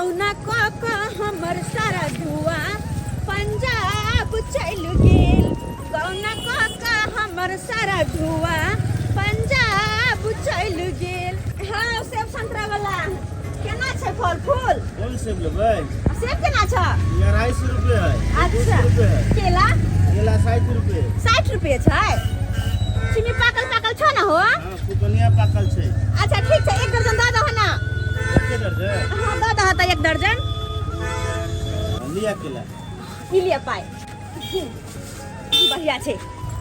गौना कऽ कऽ हमर सारा धुआ पंजाब चलि गेल। गौना कऽ कऽ हमर सारा धुआ पंजाब चलि गेल। हँ, सेब संतरा वाला केना छै फल फूल? कोन सेब लेबै? सेब केना छ? ई 250 रुपए है। अच्छा। 200 रुपए है। केला? केला 60 रुपए। 60 रुपए छै। चिनी पाकल पाकल छ न हो? हाँ, खूब बढ़िया पाकल छै। अच्छा, ठीक छै, एक दर्जन दऽ दह ना। एके दर्जन? हाँ, दऽ दह तऽ एक दर्जन। लिया केला। ई लिअ पाइ। बढ़िया छै।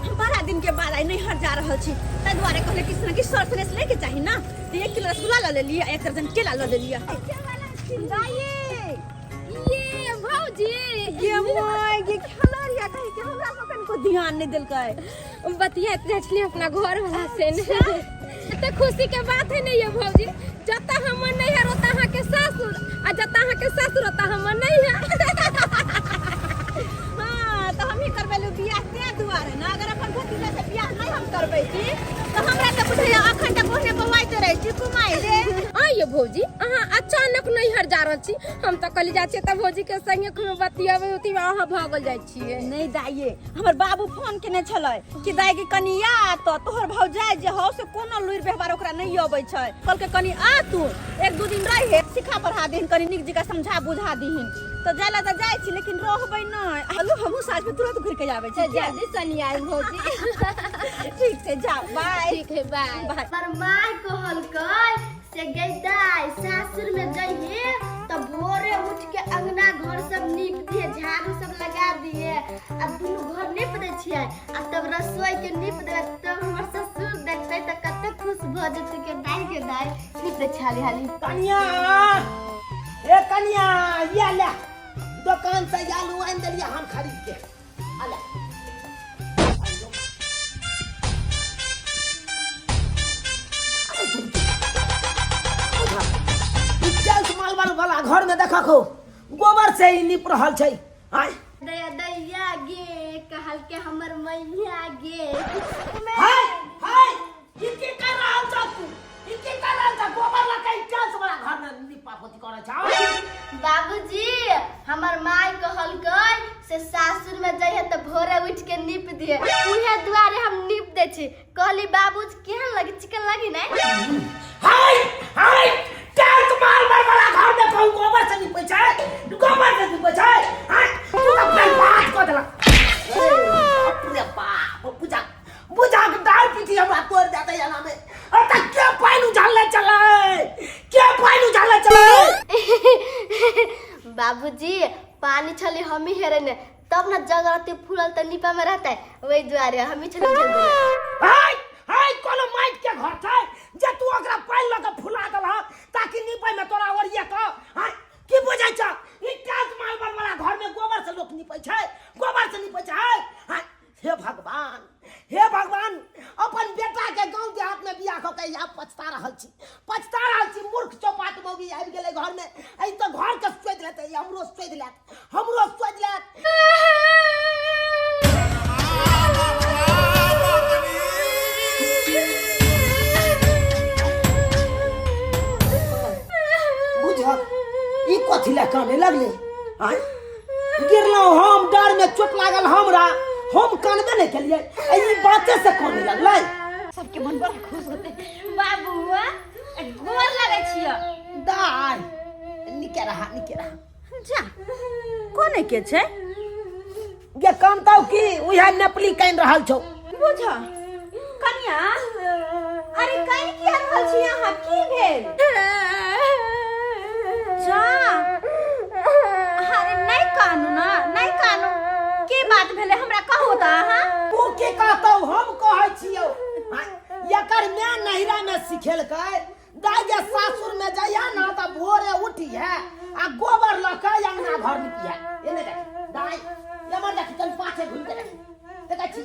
हम बड़ा दिन के बाद आइ नैहर जा रहल छी, ताहि दुआरे कहले किछु ने किछु सर सनेस लैके चाही ना, तऽ 1 किलो रसगुल्ला लऽ लेलियै, 1 दर्जन केला लऽ लेलियै। ये भौजी। ये माय, ये खेला रिया कहीं के हमरा पर कनिको ध्यान नहीं देलकै। बतियाइत जाइ छलियै अपना घर वाला से ने। एते खुशी के बात है ने ये भौजी, जतऽ हमर नैहर ओतऽ अहाँके सासुर, आ जतऽ अहाँके सासुर ओतऽ हमर नैहर। हाँ, तऽ हमही करबेलू बियाह तें दुआरे ने। अगर अपन भतीजा से बियाह नहीं हम करबै छी तऽ हमरा तऽ बुझैया अखन तक ओहने बौआइते रहै छी कुमारि रे। आ ये भौजी, अहाँ अचानक नैहर जा रहल छी। हम तऽ कहली जाइ छियै तऽ भौजी के संगे खूब बतियाबै उतियाबै, अहाँ भागल जाइ छियै। नहीं दाइये, हमर बाबू फोन केने छलै कि दाइ के कनि आ तऽ तोहर भौजाइ जे हौ से कोनो लुरि व्यवहार ओकरा नहीं अबै छै। कहलकै कनि आ तू एक दू दिन रहे, सिखा पढ़ा दीहिन, कनि नीक जकाँ समझा बुझा दीहिन। तऽ जाय ला तऽ जाइ छी, लेकिन रहबै नहि। हेलो, हमहूँ साँझ में तुरंत घुरि के आबै छी। जल्दी सनी आइ भौजी। ठीक छै, जाओ, बाय। ठीक है, बाय। बाय। पर माय कहलकै से गई दाई, सासुर में जइहे तो भोरे उठ के अंगना घर सब नीप दिए, झाड़ू सब लगा दिए, आ दुनू घर नीप दै छियै, आ तब रसोई के नीप देबै, तब हमर ससुर देखतै तऽ कते खुश भऽ जेतै के दाई के दाई नीप दै छै हाली हाली। कनिया, ए कनिया, ये ले, दुकान से आलू आनि देलियै हम खरीद के। आ ले। ई टाइल्स मार्बल वाला घर में देखा खो गोबर से ही नीप रहल छै। आय। दैया दैया गे, कहल के हमर मैया गे। हाय हाय, ई की कर रहल छ तू? ई की कर रहल छ? गोबर लऽ के ई टाइल्स वाला घर में नीपा पोती करै छ? बाबूजी, हमर माय कहलकै से सासुर में जइहे तऽ भोरे उठ के नीप दिहे, उहे दुआरे हम नीप दै छी। कहली बाबूजी केहन लगी, चिकन लगी नै? हाय हाय, टाइल्स मार्बल वाला घर में कहूं गोबर से नीपै छै? गोबर से नीपै छै? हाय, तू तऽ बर्बाद कऽ देलक। बाप रे बाप, बुझा बुझा के डाल पीठी हमरा तोड़ देतै एना में। अरे तऽ के पानि उझलने चलै? के पानि उझलने चलै? बाबूजी, पानी छली हमी हेरे ने, तब न जग रहते फूलल तऽ नीपा में रहते, वही दुआरे हमी छली उझल देने। हाय हाय, कोनो माटि के घर छै जे तू ओकरा पानि लऽ के फुला देलहक ताकि नीपै में तोरा ओरिये कऽ? हाय, की बुझै छ? ई टाइल्स मार्बल वाला घर में गोबर से लोक नीपै छै, गोबर से नीपै छै। हाय हाय, हे भगवान, हे भगवान, अपन बेटा के गांव देहात में बियाह कऽ के आब पछता रहल छी, पछता रहल छी। मूर्ख चौपाट मौगी आबि गेलै घर में, एहि तऽ घर के सोचि लेतै, हमरो सोचि लेत, हमरो सोचि लेत। बुझल ई कथी लए काने लगले? आँय, गिरलहुँ हम, डर में चोट लागल हमरा, हम कानबे नहि केलियै, आ ई बाते से काने लगलै। सबके मन बड़ा खुश होते। बाबू, गोर लगै छियै। दाय, निके रहा, निके रहा। जा, कोने के छै? गे कानतौ की, उएह नेपाली कानि रहल छौ। बुझ कनिया, अरे कानि किया रहल छी अहाँ? की भेल? जा, अरे नहीं कानू ना, नहीं कानू। की बात भेलै हमरा कहू तऽ अहाँ। तू की कहतौ, हम कहै छियौ। आँय, एकर माय नैहरा में सिखेलकै, दाइ जे सासुर में जाइया ना तऽ भोरे उठिहे आ गोबर लऽ के अंगना घर निपिहे। एने देख दाइ, एमहर देख, तनि पाछे घुमि के देख, देखै छी,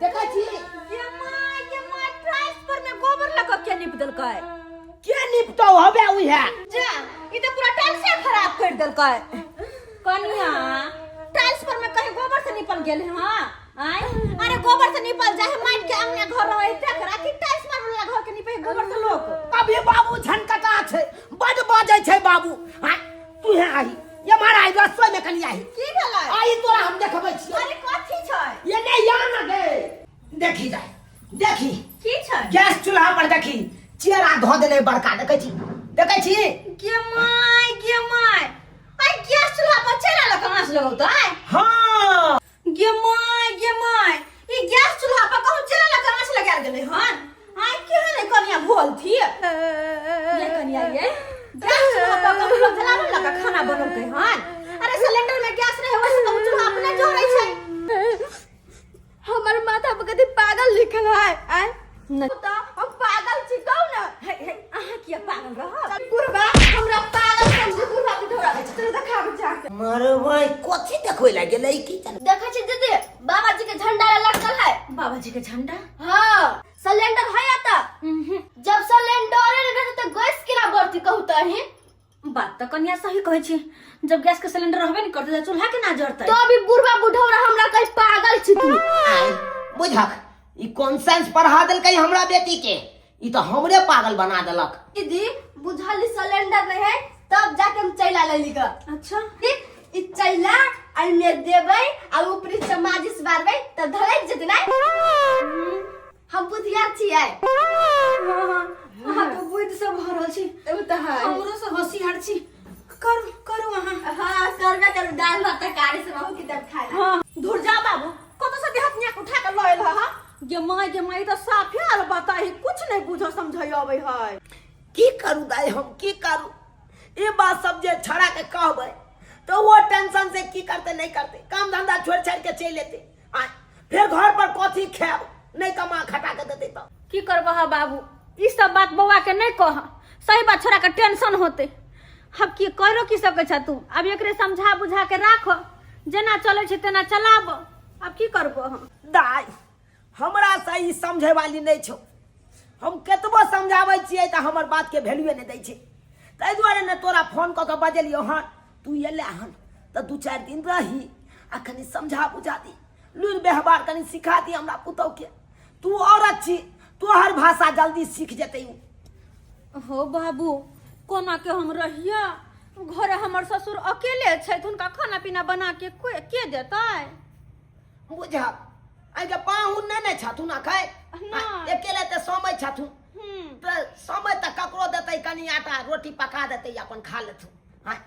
देखै छी? ये माय, ये my, tiles पर में गोबर लऽ कऽ के नीप देलकै? के निपतौ, हबे उहे। जा, ई तऽ पूरा टाइल्से खराब कर देलकै। कनिया, टाइल्स पर में कहीं गोबर से निपल गेल है? हाँ, आय, अरे गोबर से निपल जाए माटि के अंगना घर रहे तकरा कि टाइल्स मारल वाला घर के निपे गोबर से लोग? अभी बाबू झनकटा छै, बड बजै छै बाबू। आँय, आही एम्हर आही रसोई में कनी आही की भेलै आई तोरा हम देखबै छियौ अरे कथी छै ये नहीं या ना गे देखी जाय देखी की छै गैस चूल्हा पर देखी चेरा धो देने बड़का देखै छी देखै छी गे my गे my I gas चूल्हा पर चेरा लग आँच लगौतै हाँ गे my गे my ई गैस चूल्हा पर कहूँ चेरा लग आँच लगायल गेलै हन आइ केहन है कनिया भोल थी ये कनिया ये गैस चूल्हा पर कहूँ लोग जलावन लगा खाना बनौलकै हन अरे सिलेंडर में गैस रहे वैसे तो चूल्हा अपने जरै छै हमर माथा पर कथी पागल लिखल है आय नहीं। तो हम पागल छी कहू ना हे हे अहाँ किया पागल रहब बुढ़बा हमरा पागल समझी बुढ़बा पिठौरा दै छै चलो देखाबे जाके मरबै कथी देखबै लए गेलै की जाने देखै छी दीदी बाबा जी के झंडा लटकल है बाबा जी के झंडा हाँ सिलेंडर है आता जब सिलेंडर नहीं रहते तो गैस केना बढ़ती कहू तो अहीं बात तऽ कनिया सही कहै छी जब गैस के सिलेंडर रहबे नहीं करतै तऽ चूल्हा केना जरतै तो अभी बुढ़वा बुढ़ौरा हमरा कहीं पागल छी तू आय बुझक ई कोन सेंस पढ़ा देलकै हमरा बेटी के ई तऽ हमरे पागल बना देलक दीदी बुझल सिलेंडर नहीं है तब जाके हम चैला ले ली अच्छा ई चैला आ में देबै आ ऊपरी से माजिस मारबै तब धरैक जेतै ना हम बुधियार छियै अहाँ तऽ बुद्धि से भरल छी ओ तऽ है हमरो से होशियार छी करू करू अहाँ हाँ करबे करू दाल भात तरकारी सब अहूँ की तब खाए हाँ धुर जा बाबू कतऽ से देहात निया के उठा के लऽ एल हा गे माय गे माय तऽ साफे आल बताही कुछ नहीं बुझ समझ अबै है की करू दाई हम की करू ई बात सब जे छड़ा के कहबै तो वो टेंशन से की करते नहीं करते काम धंधा छोड़ छाड़ के चलि एते आ फेर घर पर कथी खायब नहीं कमा खटा के देते तो की करबह बाबू ई सब बात बौआ के नहीं कह सही बात छोड़ा के टेंशन होते अब की करो की सकै छ तू अब एकरे समझा बुझा के राख जेना चलै छै तेना चलाब अब की करबो हम दाई हमरा से ई समझे वाली नहीं छौ हम केतबो समझाबै छियै तऽ हमर बात के वैल्यूए नहि दै छै ताहि दुआरे ने तोरा फोन कऽ के बजेलियौ हन तू एले हन तऽ दू चारि दिन रही आ कनि समझा बुझा दी लुरि व्यवहार कनि सिखा दी हमरा पुतौहके तू औरत छी तोहर भाषा जल्दी सीख जेतै उ हो बाबू कोना के हम रहिया घरे हमर ससुर अकेले छथि हुनका खाना पीना बना के के देतै बुझब आइ पाहुन नहि ने छथुन अखन नहि। अकेले तऽ समय छथुन हम्म तऽ समय तऽ ककरो देतै कनि आटा रोटी पका देतै अपन खा लेथुन आँय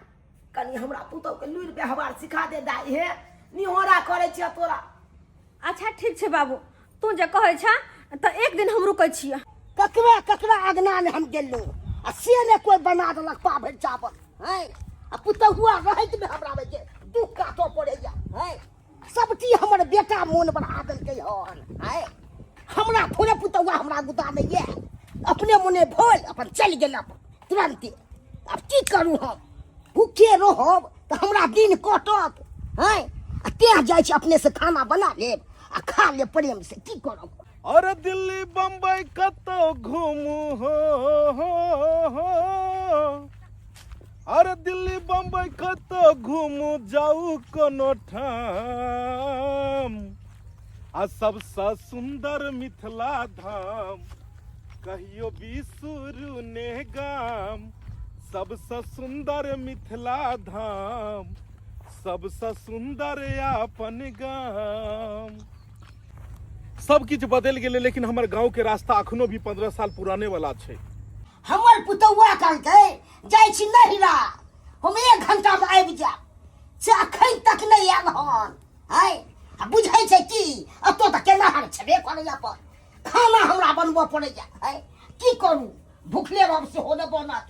कनि हमरा पुतौहके लुरि व्यवहार सिखा दे दाइ हे निहोरा करै छियै तोरा अच्छा ठीक छै बाबू तू जे कहै छ तऽ एक दिन हम रुकै छियै ककरा ककरा अगना ने हम गेलहुँ आ से ने कोई बना देलक पाभरि चावल हैं आ पुतहुआ रहैत में हमरा जे दुख काटऽ पड़ैया हैं सबटी हमर बेटा मोन बढ़ा देलकै हन हैं हमरा थोड़े पुतहुआ हमरा गुदा नहि यऽ अपने मोने भोल अपन चलि गेल अपन तुरन्ते आब की करू हम भूखे रहब तऽ हमरा दिन कटत हैं आ तें जाइ छी अपने से खाना बना लेब आ खा लेब प्रेम से की करब अरे दिल्ली बम्बई कतौ घूमू हो, हो, हो। अरे दिल्ली बम्बई कतौ घूमू जाऊ कोनो ठाम आ सबसँ सुन्दर मिथिला धाम कहियो बिसुरु ने गाम सबसँ सुन्दर मिथिला धाम सबसँ सुन्दर अपन गाम सब किछु बदलि गेलै लेकिन हमर गाँव के रास्ता अखनो भी 15 साल पुराने वाला छै हमर पुतौआ कहलकै जाइ छी नहिरा हम एक घंटामे आबि जायब से अखन तक नहि आयल हन है आ बुझै छै की एतऽ तऽ केनाहर छेबे करै अपन खाना हमरा बनबऽ पड़ैया है की करू भुखले रहब सेहो नहि बनत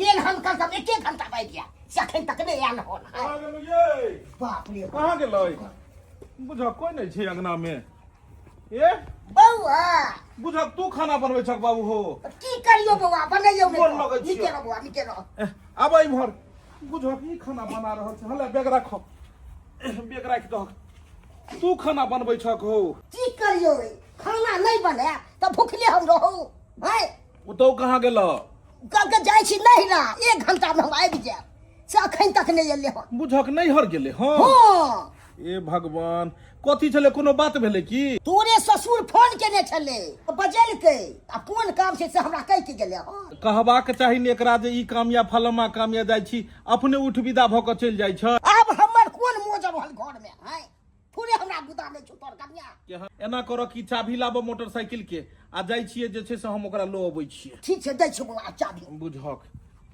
गेल हन कल तब एके घंटा आबि जायब से अखन तक नहि आयल हन है कहाँ गेलौ यै बाप रे बाप। कहाँ गेलै बुझ कोई नहीं छै अंगना में ए बौआ बुझ तू खाना बनबै छक बाबू हो की करियो बौआ बनैयौ गोर लगै नहि छियौ। नीके रह बौआ नीके रह ए, आब इम्हर बुझ की खाना बना रहल छै हले बैग राखो बैग राखि दहक तू खाना बनबै छक हो की करियो खाना नहीं बने तऽ भुखले हम रहू हैं ओतौ कहाँ गेल कहलकै जाइ छी नहिरा एक घंटा में हम आबि जायब से अखन तक नहि एलै हन बुझक नैहर गेलै हँ हँ ए भगवान, कथी छलै? कोनो बात भेलै की? तोरे ससुर फोन केने छलै, बजेलकै आ कोन काम छै से हमरा कहि के गेलै हन। कहबाक चाही ने एकरा जे ई काम या फलामा काम या जाइ छी, अपने उठ विदा भऽ कऽ चलि जाइ छै। आब हमर कोन मोजर रहल घर में हैं, थोड़े हमरा गुदा नहि छौ तोर कनिया। के हँ, एना करऽ कि चाभी लाबऽ मोटरसाइकिल के आ जाइ छियै जे छै से हम ओकरा लऽ अबै छियै। ठीक छै, दै छियौ बौआ चाभी। बुझक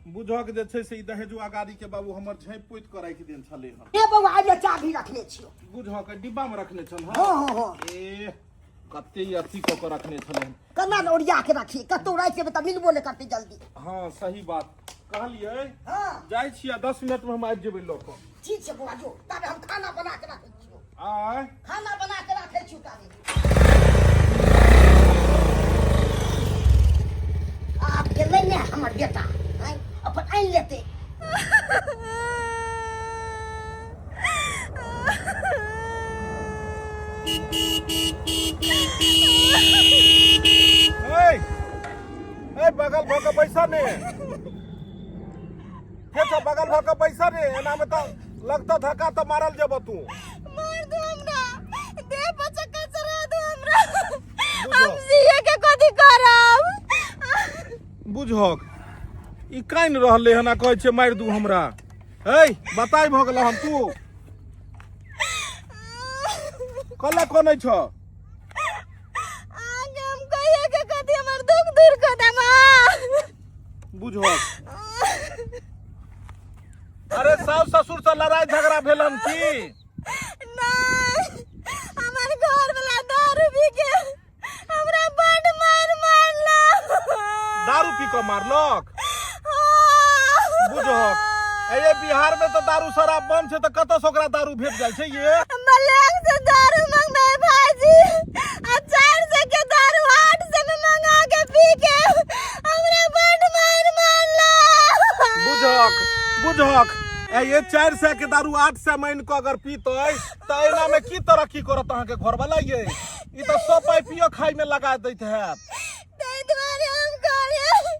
बुझक जे छै से ई दहेजुआ गाड़ी के बाबू हमर झाँपि पोति कऽ राखि देने छलै हन। ए बौआ, आइ चाभी रखने छियौ। बुझक डिब्बा मे रखने छल। हँ हँ हँ। ए कते ई अथी कऽ कऽ रखने छलै हन। केना ने ओरिया के रखिए, कतौ राखि देबै तऽ मिलबो नहि करतै जल्दी। हँ सही बात कहलियै। हँ। जाइ छियै, 10 मिनट मे हम आबि जेबै लऽ कऽ। ठीक छै बौआ, जो ताबे हम खाना बना के राखै छियौ। आय खाना बना के राखै छियौ ताबे। आब गेलै ने हमर बेटा, आँय, अपन आनि लेतै। ए ए बगल भऽ कऽ बैसा ने के छौ, बगल भऽ कऽ बैसा ने, एना मे तऽ लगतौ धक्का तऽ मारल जेबऽ तू। मार दो हमरा, देह पर चक्कर चढ़ा दो हमरा। बुझो। हम सीए के कथी करब? बुझहक ई कानि रहलै हन आ कहै छै मारि दू हमरा। है बताइ भऽ गेल हन, तू कला कनै छ? आगे हम कहिए के कथी हमर दुख दूर कर देबा। बुझहक, अरे सास ससुर से लड़ाई झगड़ा भेलन की? नहीं, हमर घर वाला दारू पी के हमरा बड मार मारलक। दारू पी कऽ मारलक? बुझहक, ए बिहार में तऽ दारू शराब बंद छै, तऽ कतऽ से ओकरा दारू भेट जाइ छै ये? मलंग से दारू मंगबै भाईजी, आ 400 के दारू 800 में मंगा के पी के हमरा बड मार मारलक। बुझहक बुझहक, ए ये 400 के दारू 800 मान कऽ अगर पीतै तऽ एना में की तरक्की करत अहाँके घरवाला ये? ई तऽ सब पाइ पियो खाइ में लगा दैत हैत। ताहि दुआरे हम कहलियै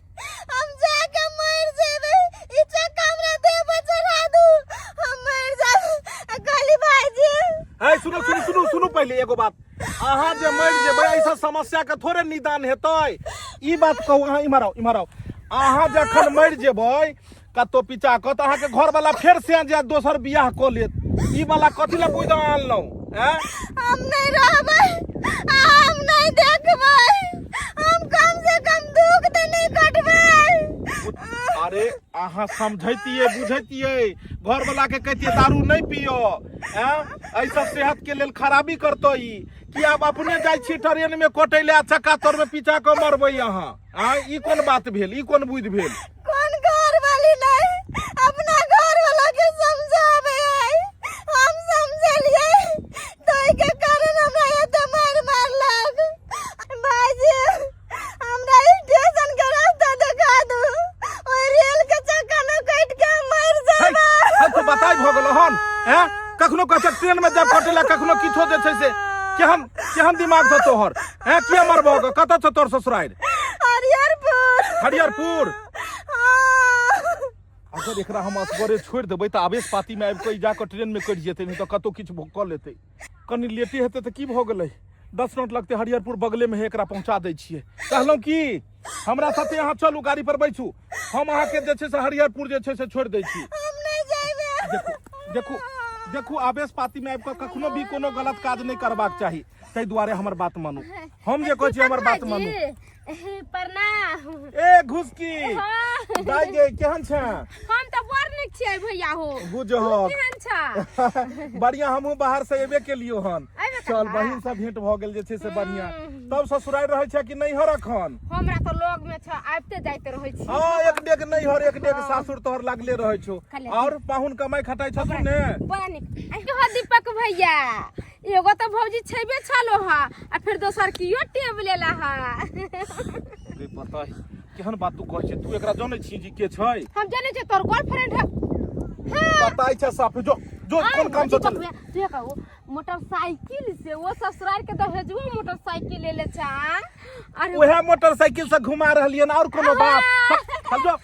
हम जाके मरि जेबै, ई चक्का हमरा देह पर चढ़ा दू, हम मरि जायब। आ कहली भाईजी। है सुनू सुनू सुनू सुनू, पहिले एगो बात, अहाँ जे मरि जेबै एहिसँ समस्या के थोड़े निदान हेतै। ई बात कहू अहाँ, इम्हर आउ इम्हर आउ, अहाँ जखन मरि जेबै कतौ पिचा कऽ तऽ अहाँके घरवाला फेर से जायत दोसर बियाह कऽ लेत। ई वाला कथी लए बुझि आनलहुँ? आँय, हम नहीं रहबै आ हम नहीं देखबै, हम कम से कम दुख तऽ नहीं कटबै। अरे अहाँ समझैतियै बुझैतियै, घरवाला के कहितियै दारू नहीं पियो, आँय, एहि सब सेहत के लेल खराबी करतो ई। कि आब अपने जाइ छी ट्रेन में कटै ले आ चक्का तर में पीछा कऽ मरबै अहाँ? आँय, ई कोन बात भेल, ई कोन बुद्धि भेल? कौन घर वाली नहीं अपना घर वाला के समझावे है, हम समझलिए तो के कारण हमरा एते मार मारलक। भाईजी, हमरा स्टेशन के रास्ता देखा दू, ओइ रेल के चक्का में कट के हम मर है, जाबे। है तो बताइ भऽ गेल हन। हैं, कखनो कहै छै ट्रेन में जाब कटै ला, कखनो किछो जे छै से। केहन केहन दिमाग छौ तोहर? हैं, किया मरबो ग? कतऽ छौ तोहर ससुरारि? हरिहरपुर। हरिहरपुर? हाँ। अगर एकरा हम असगरे छोड़ि देबै तऽ आवेश पाती में आबि कऽ ई जाकऽ ट्रेन में कटि जेतै, नहि तऽ कतौ किछु कऽ लेतै। कनि लेटे हेतै तऽ की भऽ गेलै, 10 मिनट लगतै, हरिहरपुर बगले में है, एकरा पहुंचा दै छियै। कहलहुँ की हमरा साथे अहाँ चलू, गाड़ी पर बैसू, हम अहाँके जे छै से हरिहरपुर जे छै से छोड़ि दै छी। हम नहीं जाइबे। देखू देखू देखू, आवेश पाती में आबि कऽ कखनो भी कोनो गलत काज नहि करबाक चाही, ताहि दुआरे हमर बात मानू, हम जे कहै छी हमर बात मानू। प्रणाम। ए घुसकी। हाँ। दाइ गे, केहन छै? हम तऽ बड़ नीक छियै भैया हो। बुझहक। तू केहन छ? बढ़िया, हमहूँ बाहर से एबे केलियो हन। एबे चल केलहा? बहिन से भेंट भऽ गेल जे छै से बढ़िया। तब ससुरारि रहै छै कि नैहर अखन? हमरा तऽ लग में छ, आबिते जाइते रहै छी। हँ, एक डेग नैहर एक डेग सासुर तोहर लागले रहै छौ। खाली। और पाहुन कमाइ खटाइ छथुन ने? बड़ा नीक। आ हो दीपक भैया, एगो तऽ भौजी छेबे छलो हा आ फिर दोसर कियो टेब लेला हा। रे पता है केहन बात तू कहै छै? तू एकरा जानै छी जी के छै? हम जानै छियै, तोर गर्लफ्रेंड है। पता छै साफ, जो जो कोन काम से दीपक चल। भैया, तू कहू मोटरसाइकिल से वो ससुराल के दहेजुआ मोटरसाइकिल ले ले छा। अरे उहे मोटरसाइकिल से घुमा रहलियन, और कोनो बात? चल जो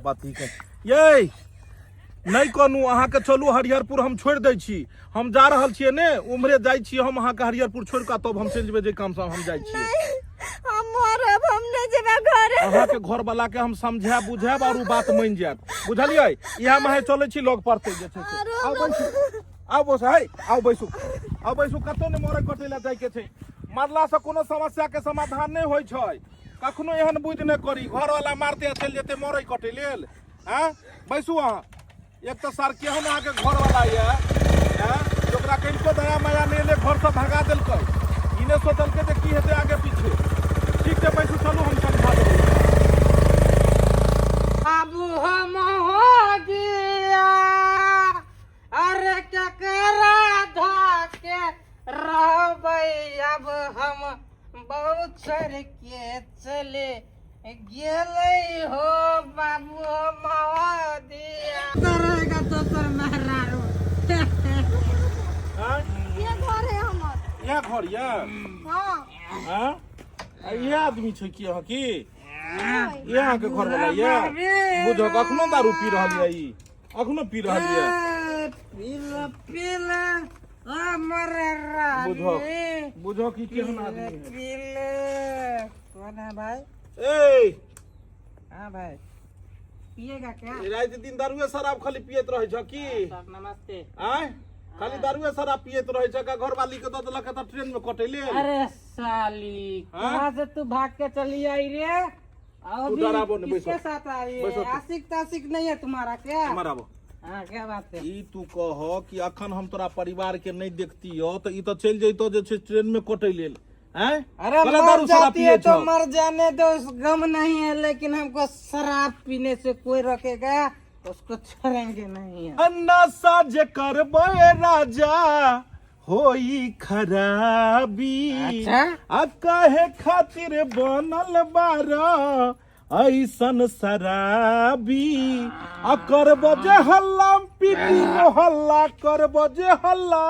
बात ही के ये नहि कहनु अहाँके चलू हरिहरपुर हम छोड़ि दै छी हम जा रहल छियै ने उम्हरे जाइ छी हम अहाँके हरिहरपुर छोड़ि कऽ तब हम चलि जेबै जे कामसँ हम जाइ छियै हम मरब हम नहि जेबै घर अहाँके घर वाला के हम समझायब बुझायब और उ बात मानि जायत बुझलियै इएह माहे चलै छी लग पड़तै जे छै से। आउ बैसू आउ बस है आउ बैसू आउ बैसू कतौ नहि मरै कटै लए जाइके छै मरलासँ कोनो समस्याके समाधान नहि होइ छै कखनो एहन बुद्धि नहि करी घरवाला मारते आ चलि जेतै मरै कटै लेल आँय बैसू अहाँ एक तऽ सर केहन अहाँके घरवाला यऽ आँय जे ओकरा कनिको दया माया नहि एलै घरसँ भगा देलकै ई नहि सोचलकै जे की हेतै आगे पीछे ठीक छै बैसू चलू हम समझा देबै बाबू हम हो गया अरे केकरा धाके रहबै अब हम बहुचर के चले गेलै हो बाबू हम हो दिया रहेगा दोसर मेहरारू आँय ये घर है हमर इएह घर यऽ हाँ आँय आ इएह आदमी छै की अहाँ की इएह अहाँके घर वाला यऽ बुझक अखनो दारू पी रहल यऽ ई अखनो पी रहल यऽ पीला पीला हमर बुझक रानी बुझक ई केहन आदमी है पीले कौन है भाई ए हाँ भाई पिएगा क्या राति दिन दारुए शराब खाली पियत रहै छ की सर नमस्ते आँय खाली दारुए शराब पियत रहै छ का घरवाली के दऽ देलक तऽ ट्रेन में कटै लेल अरे साली हाँ? कहाँ से तू भाग के चली आई रे और तू डराबो नहीं, किसके बैठो। साथ आई बैठो है तू। आशिक ताशिक नहीं है तुम्हारा क्या हमर आबो हाँ क्या बात है ई तू कह कि अखन हम तोरा परिवार के नहीं देखती हो तऽ ई तऽ चलि जैतो जे छै ट्रेन में कटै लेल आँय अरे कहला मर दारू शराब जाती है पियै तो छौ। मर जाने दो उस गम नहीं है लेकिन हमको शराब पीने से कोई रोकेगा उसको छोड़ेंगे नहीं हम। अन्ना साज करबै राजा होई खराबी अच्छा। आ काहे खातिर बनल बार ऐसन शराबी आ करब जे हल्ला पीटी मोहल्ला करब जे हल्ला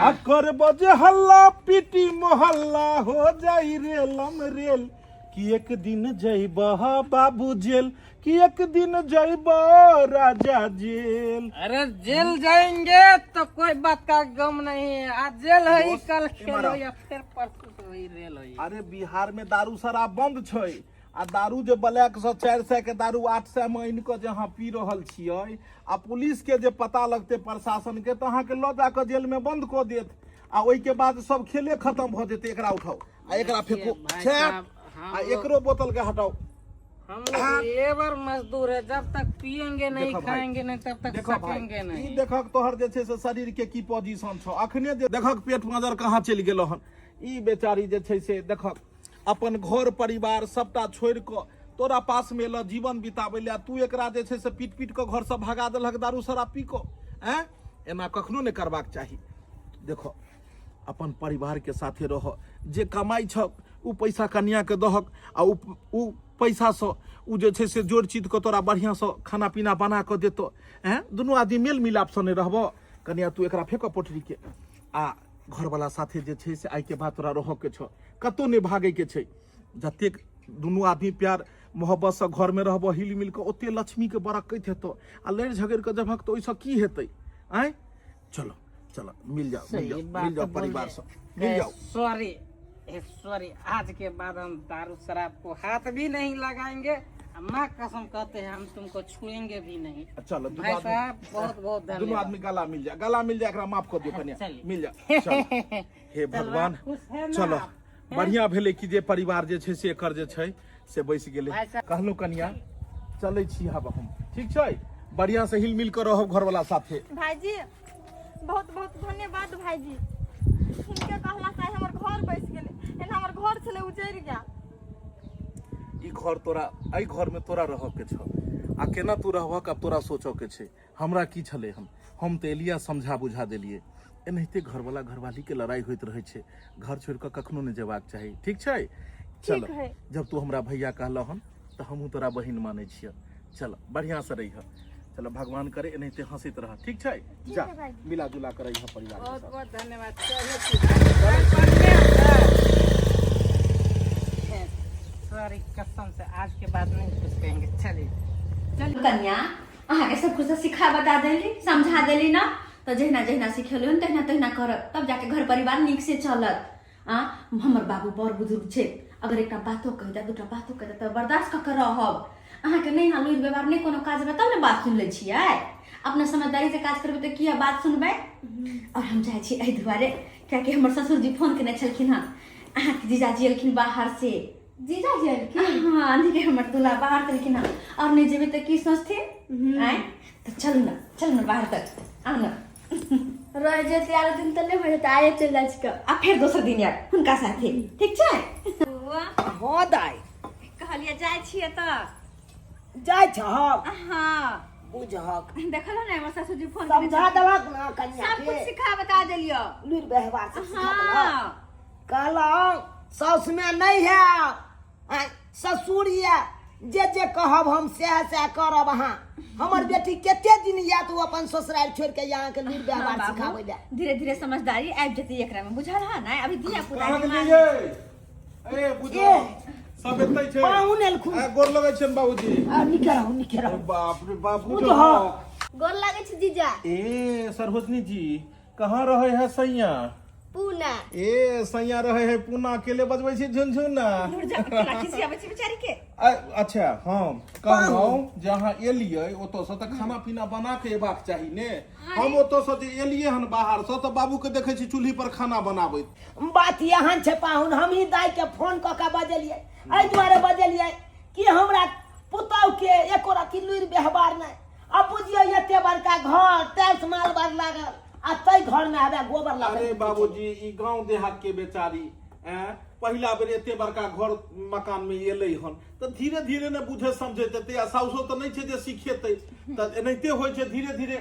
आ करब जे हल्ला पीटी मोहल्ला हो जाई रेलम रेल कि एक दिन जइबह बाबू जेल कि एक दिन जइबह राजा जेल अरे जेल जाएंगे तो कोई बात का गम नहीं है आज जेल है ही, कल खेल हो या फिर परसों से वही रेल हो अरे बिहार में दारू शराब बंद छै आ दारू जे ब्लैक से 400 के दारू 800 में आनि कऽ जे अहाँ पी रहल छियै आ पुलिस के जे पता लगतै प्रशासन के तऽ अहाँके लऽ जा कऽ जेल में बंद कऽ देत आ ओहिके बाद सब खेले खत्म भऽ जेतै एकरा उठाउ आ एकरा फेंकू भाई छे साहब, हम आ लोग- एकरो बोतल के हटाउ हम लोग लेबर मजदूर है जब तक पियेंगे नहीं देखो भाई, खाएंगे नहीं तब तक देखो भाई सकेंगे ई नहीं देखक तोहर जे छै से शरीर के की पोजीशन छौ अखने जे देखक पेट मजर कहाँ चलि गेलो हन ई बेचारी जे छै से देखक अपन घर परिवार सबटा छोड़ि कऽ तोरा पास मे एलऽ जीवन बिताबै लए तू एकरा जे छै से पीट पीट कऽ घरसँ भगा देलहक दारू शराब पी कऽ आँय एना कखनो नहि करबाक चाही देखो अपन परिवारके साथे रह जे कमाइ छक ओ पैसा कनियाके दहक आ ओ ओ पैसासँ ओ जे छै से जोड़ चित कऽ तोरा बढ़िआँसँ खाना पीना बना कऽ देतौ आँय दुनू आदमी मेल मिलापसँ नहि रहबऽ कनिया तू एकरा फेकऽ पोटरीके आ घरवला साथे जे छै से आइके बाद तोरा रहऽके छौ कतहु नहि भागैके छै जतेक दुनू आदमी प्यार मोहब्बतसँ घरमे रहबऽ हिल मिल कऽ ओते लक्ष्मीके बरकत हेतौ आ लड़ि झगड़ि कऽ जबहक तऽ ओहिसँ की हेतै आँय चलो चलो मिल जाओ मिल सही जाओ बात मिल जाओ बोल परिवार रहे। से मिल जाओ सॉरी सॉरी आज के बाद हम दारू शराब को हाथ भी नहीं लगाएंगे माँ कसम कहते हैं हम तुमको छुएंगे भी नहीं चलो दुनू भाई आदमी साहब बहुत बहुत दुनू धन्यवाद आदमी गला मिल जा गला मिल जा एकरा माफ कर दियो कनिया चलिए। मिल जा चलो हे भगवान खुश है ना चलो आप? बढ़िया भेलै कि जे परिवार जे छै से एकर जे छै से बैस गेलै भाई साहब- कहलहुँ कनिया चलै छी आब हम ठीक छै बढ़िया से हिल मिल कऽ रहब घरवाला साथे भाईजी बहुत बहुत धन्यवाद भाईजी हिनके कहला से आइ हमर घर बसि गेलै एना हमर घर छलै उजड़ि गेल ई घर तोरा एहि घर में तोरा रहऽ के छौ आ केना तू रहबक आब तोरा सोचऽ के छै हमरा की छलै हन हम तऽ एलिया समझा बुझा देलियै एनाहिते घरवाला घरवाली के लड़ाई होइत रहै छै घर छोड़ि कऽ कखनो नहि जेबाक चाही ठीक छै चलो है। जब तू हमरा भैया कहलह हन तऽ हमहूँ तोरा बहिन मानै छियह चल बढ़िआँ से रहिह चलो भगवान करे एनाहिते हंसैत रह ठीक छै जा है भाईजी। मिला जुला कर रहिह परिवार के बहुत साथ बहुत धन्यवाद चलो सॉरी कसम से आज के बाद नहीं कुछ कहेंगे चलिए कन्या अहाँके सब कुछ सिखा बता देली समझा देली ना तऽ जहिना जहिना सिखेलहुँ हन तहिना तहिना करब तब जाके घर परिवार नीक से चलत आ हमर बाबू बड़ बुजुर्ग छै अगर एकटा बातो कहि दे दूटा बातो कहि दे तऽ बर्दाश्त कऽ के रहब अहाँके नहि यहाँ लुरि व्यवहार नहि कोनो काज तब ने बात सुनि लै छियै अपना समझदारी से काज करबै तऽ किया बात सुनबै और हम जाइ छी एहि दुआरे कियाकि हमर ससुरजी फोन केने छलखिन हँ अहाँके जीजाजी एलखिन बाहर से जीजाजी एलखिन हाँ नहीं हमर दूल्हा बाहर से एलखिन हँ और नहीं जेबै तऽ की सोचथिन आँय तऽ चलू ने चलू ने बाहर तक आउ ने रह जेतै आरो दिन तऽ नहि भऽ जेतै आइए चलि जाइ छी आ फेर दोसर दिन आयब हुनका साथे ठीक छै हँ दाइ कहलियै जाइ छियै तऽ जाइ छहक हाँ बुझहक देखल ने हमर ससुरजी फोन केने समझा देलक ने कनिया सब कुछ के सिखा बता देलियो लुरि व्यवहार सब सिखा देलक हाँ कहलहुँ साउसमे नहि है आँय, ससुर यऽ जे जे कहब हम सएह सएह करब अहाँ हमर बेटी कते दिन यऽ तऽ ओ अपन ससुरारि छोड़ि के अहाँके लुरि व्यवहार बाबू, सिखाबै लए धीरे धीरे समझदारी आबि जेतै एकरा में बुझल है ना अभी धिया पुता कहाँ दिमाग गेलियै ए बुझो सब एतै छै पाहुन एलखुन आ, गोर लगै छियनि बाबूजी आ, नीके रहू नीके रहू बाप रे बाप बुझो गोर लागै छै जीजा ए सरोजनी जी कहाँ रहे है सैया पूना ए सैया रहे है पूना अकेले बजबै छी झुनझुना जा केना खिसियाबै छी बेचारी के अच्छा हम कहलहुँ जे अहाँ एलियै ओतऽसँ तऽ खाना पीना बना के एबाक चाही ने हम ओतऽसँ जे एलियै हन बाहरसँ तऽ बाबूके देखै छी चूल्ही पर खाना बनाबैत बात एहन छै पाहुन हमही दाइके फोन कऽ के बजेलियै एहि दुआरे बजेलियै कि हमरा पुतौहके एको रत्ती लुरि व्यवहार नहि अब बुझियौ एते बड़का घर टाइल्स मार्बल लागल आ तै घर में आबे गोबर लागल अरे बाबूजी ई गांव देहात के बेचारी ऐं पहिला बेर एते बड़का घर मकान में एलै हन तऽ धीरे धीरे ने बुझे समझे जेतै आ साउसो तऽ नहि छै जे सिखेतै तऽ एनाहिते होइ छै धीरे धीरे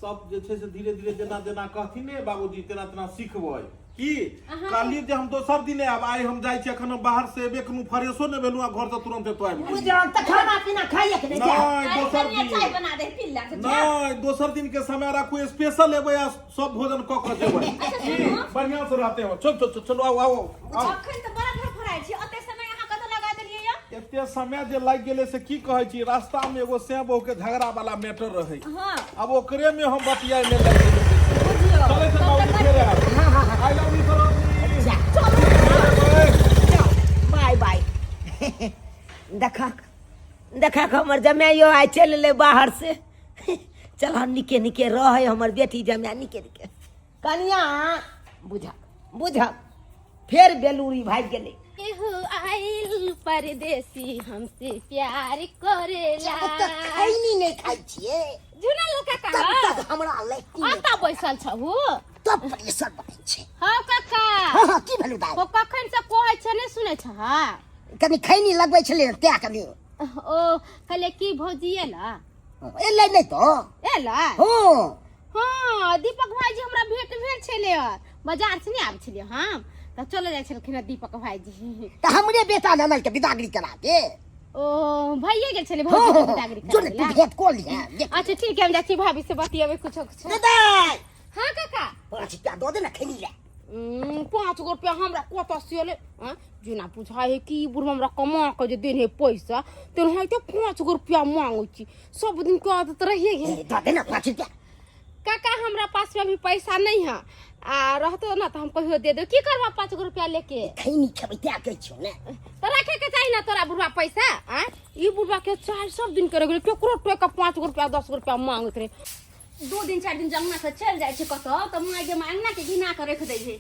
सब जे छै से धीरे धीरे जेना जेना कहथिन ने बाबूजी तेना तेना सिखबै की कहलियै जे हम दोसर दिन आयब आइ हम जाइ छी एखन हम बाहर से एबे कोनो फ्रेशो नहि भेलहुँ आ घर से तुरंत एतऽ आबि गेली बुझल तऽ खाना पीना खाइए के नहि जाय नहि दोसर कनिया चाय दिन बना दे पी ले नहि दोसर दिन के समय राखू स्पेशल एबै आ सब भोजन कऽ कऽ जेबै की बढ़िआँ से रहते हो चल चल चल चलो आओ आओ आओ अखन तऽ बड़ा धड़फड़ाइ छी ओते समय अहाँ कतऽ लगा देलियै यऽ एते समय जे लागि गेलै से की कहै छी रास्ता में एगो सैं बहू के झगड़ा वाला मैटर रहै हाँ अब ओकरे में हम बतियाए में लग गेलियै बुझियौ चलै छै बाबूजी फेर आयब I love you Sarojini bye bye देखक देखक हमर जमाइयो आइ चलि एलै बाहर से चल हम निके निके रहै हमर बेटी जमाइ निके निके कनिया बुझक बुझक फेर बेलूरी भागि गेलै केहू आइल परदेसी हमसे प्यार करेला जब तक खैनी नहि खाइ छियै झुना लोका तब का तक हमरा लैट्रिन अता बैसल छहु तब प्रेशर बढ़ै छै हाँ काका हँ हँ की भेलौ दाइ ओ कखन से कहै छै नहि सुनै छह कनि खैनी लगबै छलै ने तें कनि ओ कहले की भौजी एला एलै नहि तऽ एला हँ हाँ दीपक भाईजी हमरा भेंट भेल छलै बाजार से नहि आबै छलियै हम तऽ चल जाइ छलखिन हँ दीपक भाईजी तऽ हमरे बेटा ननद के बिदागरी करा दे ओ भइए गेल छलै हँ भौजी के हँ बिदागरी जो ने कराबै तू ला। भेंट कऽ लिहे देख अच्छा ठीक है हम जाइ छी भाभी से बतियेबै कुछो कुछो दे दाइ हाँ काका 5 रुपया दऽ दे ने खैनी ले 5 गो रुपया हमरा कतऽ से एलै आँय, जेना बुझाइ है कि ई बुढ़वा हमरा कमा के जे देने है पैसा तेनाहिते 5 गो रुपया मांगै छी सब दिन के आदत रहिए गेल ए, दऽ दे ने 5 रुपया काका हमरा पास में अभी पैसा नहीं है आ रहतो ना तो हम कहियो दे दे की करबा 5 गो रुपया लेके खैनी खेबै तें कहै छियौ ने तो रखे के चाही ना तोरा बुढ़वा पैसा आ ई बुढ़वा के चाय सब दिन करे गेलै केकरो टोक के 5 गो रुपया 10 गो रुपया मांगैत रहे 2 दिन 4 दिन जंगना से चलि जाइ छै कतौ तऽ माय गे माय अंगना के घिना के रखि दै छै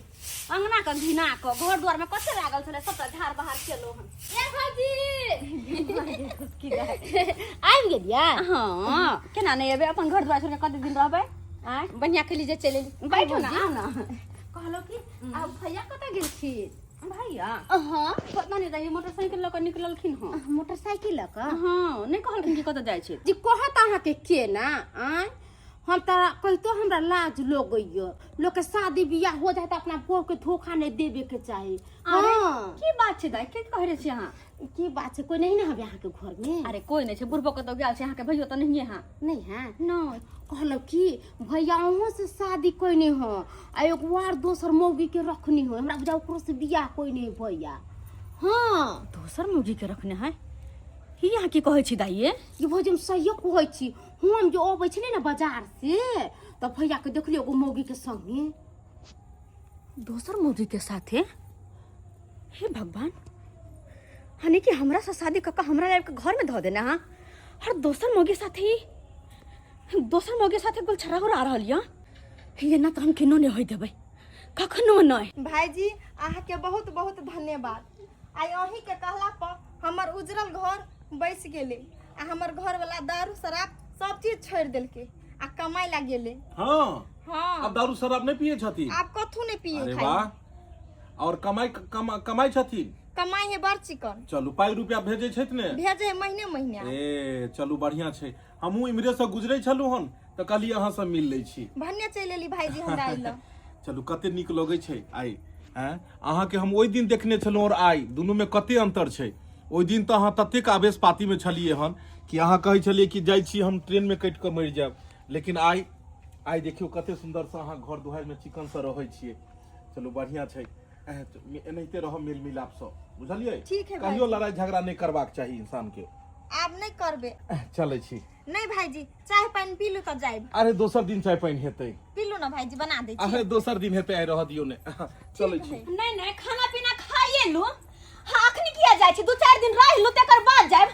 अंगना के घिना के घर दुआर में कते लागल छलै सबटा झाड़ बहार केलहुँ हन ए भौजी आबि गेलियै हँ केना नहि एबै अपन घर दुआर छोड़ि के कते दिन रहबै आँय बढ़िआँ खेली जे चलि एली बैठो ने आउ ने कहलहुँ कि आब भैया कतऽ गेलखिन भैया हाँ पता नहि रही मोटरसाइकिल लऽ कऽ निकललखिन हँ मोटरसाइकिल लऽ कऽ हँ नहि कहलखिन कि कतऽ जाइ छै जी कहत अहाँके के ना आँय हम तऽ कहितो हमरा लाज लगैया लोकके शादी बियाह हो जाए तऽ अपना बहू के धोखा नहि देबे के चाही अरे हाँ की बात छै दाइ की कहै छी अहाँ की बात छै कोई नहीं ना हवे अहाँके घर में अरे कोई नहि छै बुढ़बो कतौ गेल छै अहाँके भैयो तऽ नहिये हाँ नहीं है नहि कहलक कि भैया अहूँ से शादी कोई नहीं हो आ एक बार दोसर मौगी के रखनी हो हमरा बुझा ओकरो से बियाह कोई नहीं भैया हाँ दोसर मौगी के रखने है ही अहाँ की कहै छी दाइये ये भौजी हम सहिए कहै छी हम जो अबै छलियै ने बाजार से तऽ भैया के देखलियै एगो मौगी के संगे। दोसर मौगी के साथे? हे भगवान, यानी कि हमरा से शादी कऽ के हमरा लाइफ के घर में धऽ देने हाँ, और दोसर मौगी साथे ही दोसर मौगी साथे गुलछरा उड़ा रहल यऽ। ये ना तऽ हम केनो नहि होय देबै, कखनो नहि। भाईजी, अहाँके बहुत बहुत धन्यवाद। आइ अहीँके कहला पर हमर उजरल घर बसि गेलै आ हमर घरवला दारू शराब सब चीज छोड़ि देलकै आ कमाइ ला गेलै। हाँ। हाँ। आब दारू शराब नहि पिए छथिन? आब कथू नहि पिए। अरे खाइ। वाह, और कमाई कमाई छथिन? कमाइ है बड़ चिकन। चलू, पाइ रुपया भेजै छथि ने? भेजे है महीने महीने। ए चलू, बढ़िया छै। हमहूँ इम्हरे से गुजरै छलहुँ हन तऽ कहलियै अहाँ से मिल लै छी। भन्ने चलि एली भाईजी हमरा अइला। चलू, कते नीक लगै छै आइ। आँय, अहाँके हम ओहि दिन देखने छलहुँ और आइ दुनूमे कते अन्तर छै। ओहि दिन तऽ अहाँ ततेक आवेश पातीमे छलियै हन कि अहाँ कहै छलियै कि जाइ छी हम ट्रेनमे कटि कऽ मरि जायब, लेकिन आइ आइ देखियौ कते सुन्दरसँ अहाँ घर दुआरिमे चिकनसँ रहै छियै। चलू, बढ़िआँ छै। एनाहिते रहब मेल मिलापसँ, बुझलियै? ठीक है। कहियो लड़ाइ झगड़ा नहि करबाक चाही इंसानके। आब नहि करबै। चलै छी। नहि भाईजी, चाय पानि पी लू तऽ जायब। अरे, दोसर दिन चाय पानि हेतै। पी लू ने भाईजी, बना दै छी। अरे, दोसर दिन हेतै, आइ रहऽ दियौ ने। चलै छी। नहीं नहीं, खाना पीना खाइए लू। हाँ, अखनी किया जाइ छी? दू चारि दिन रह लू, तेकर बाद जायब।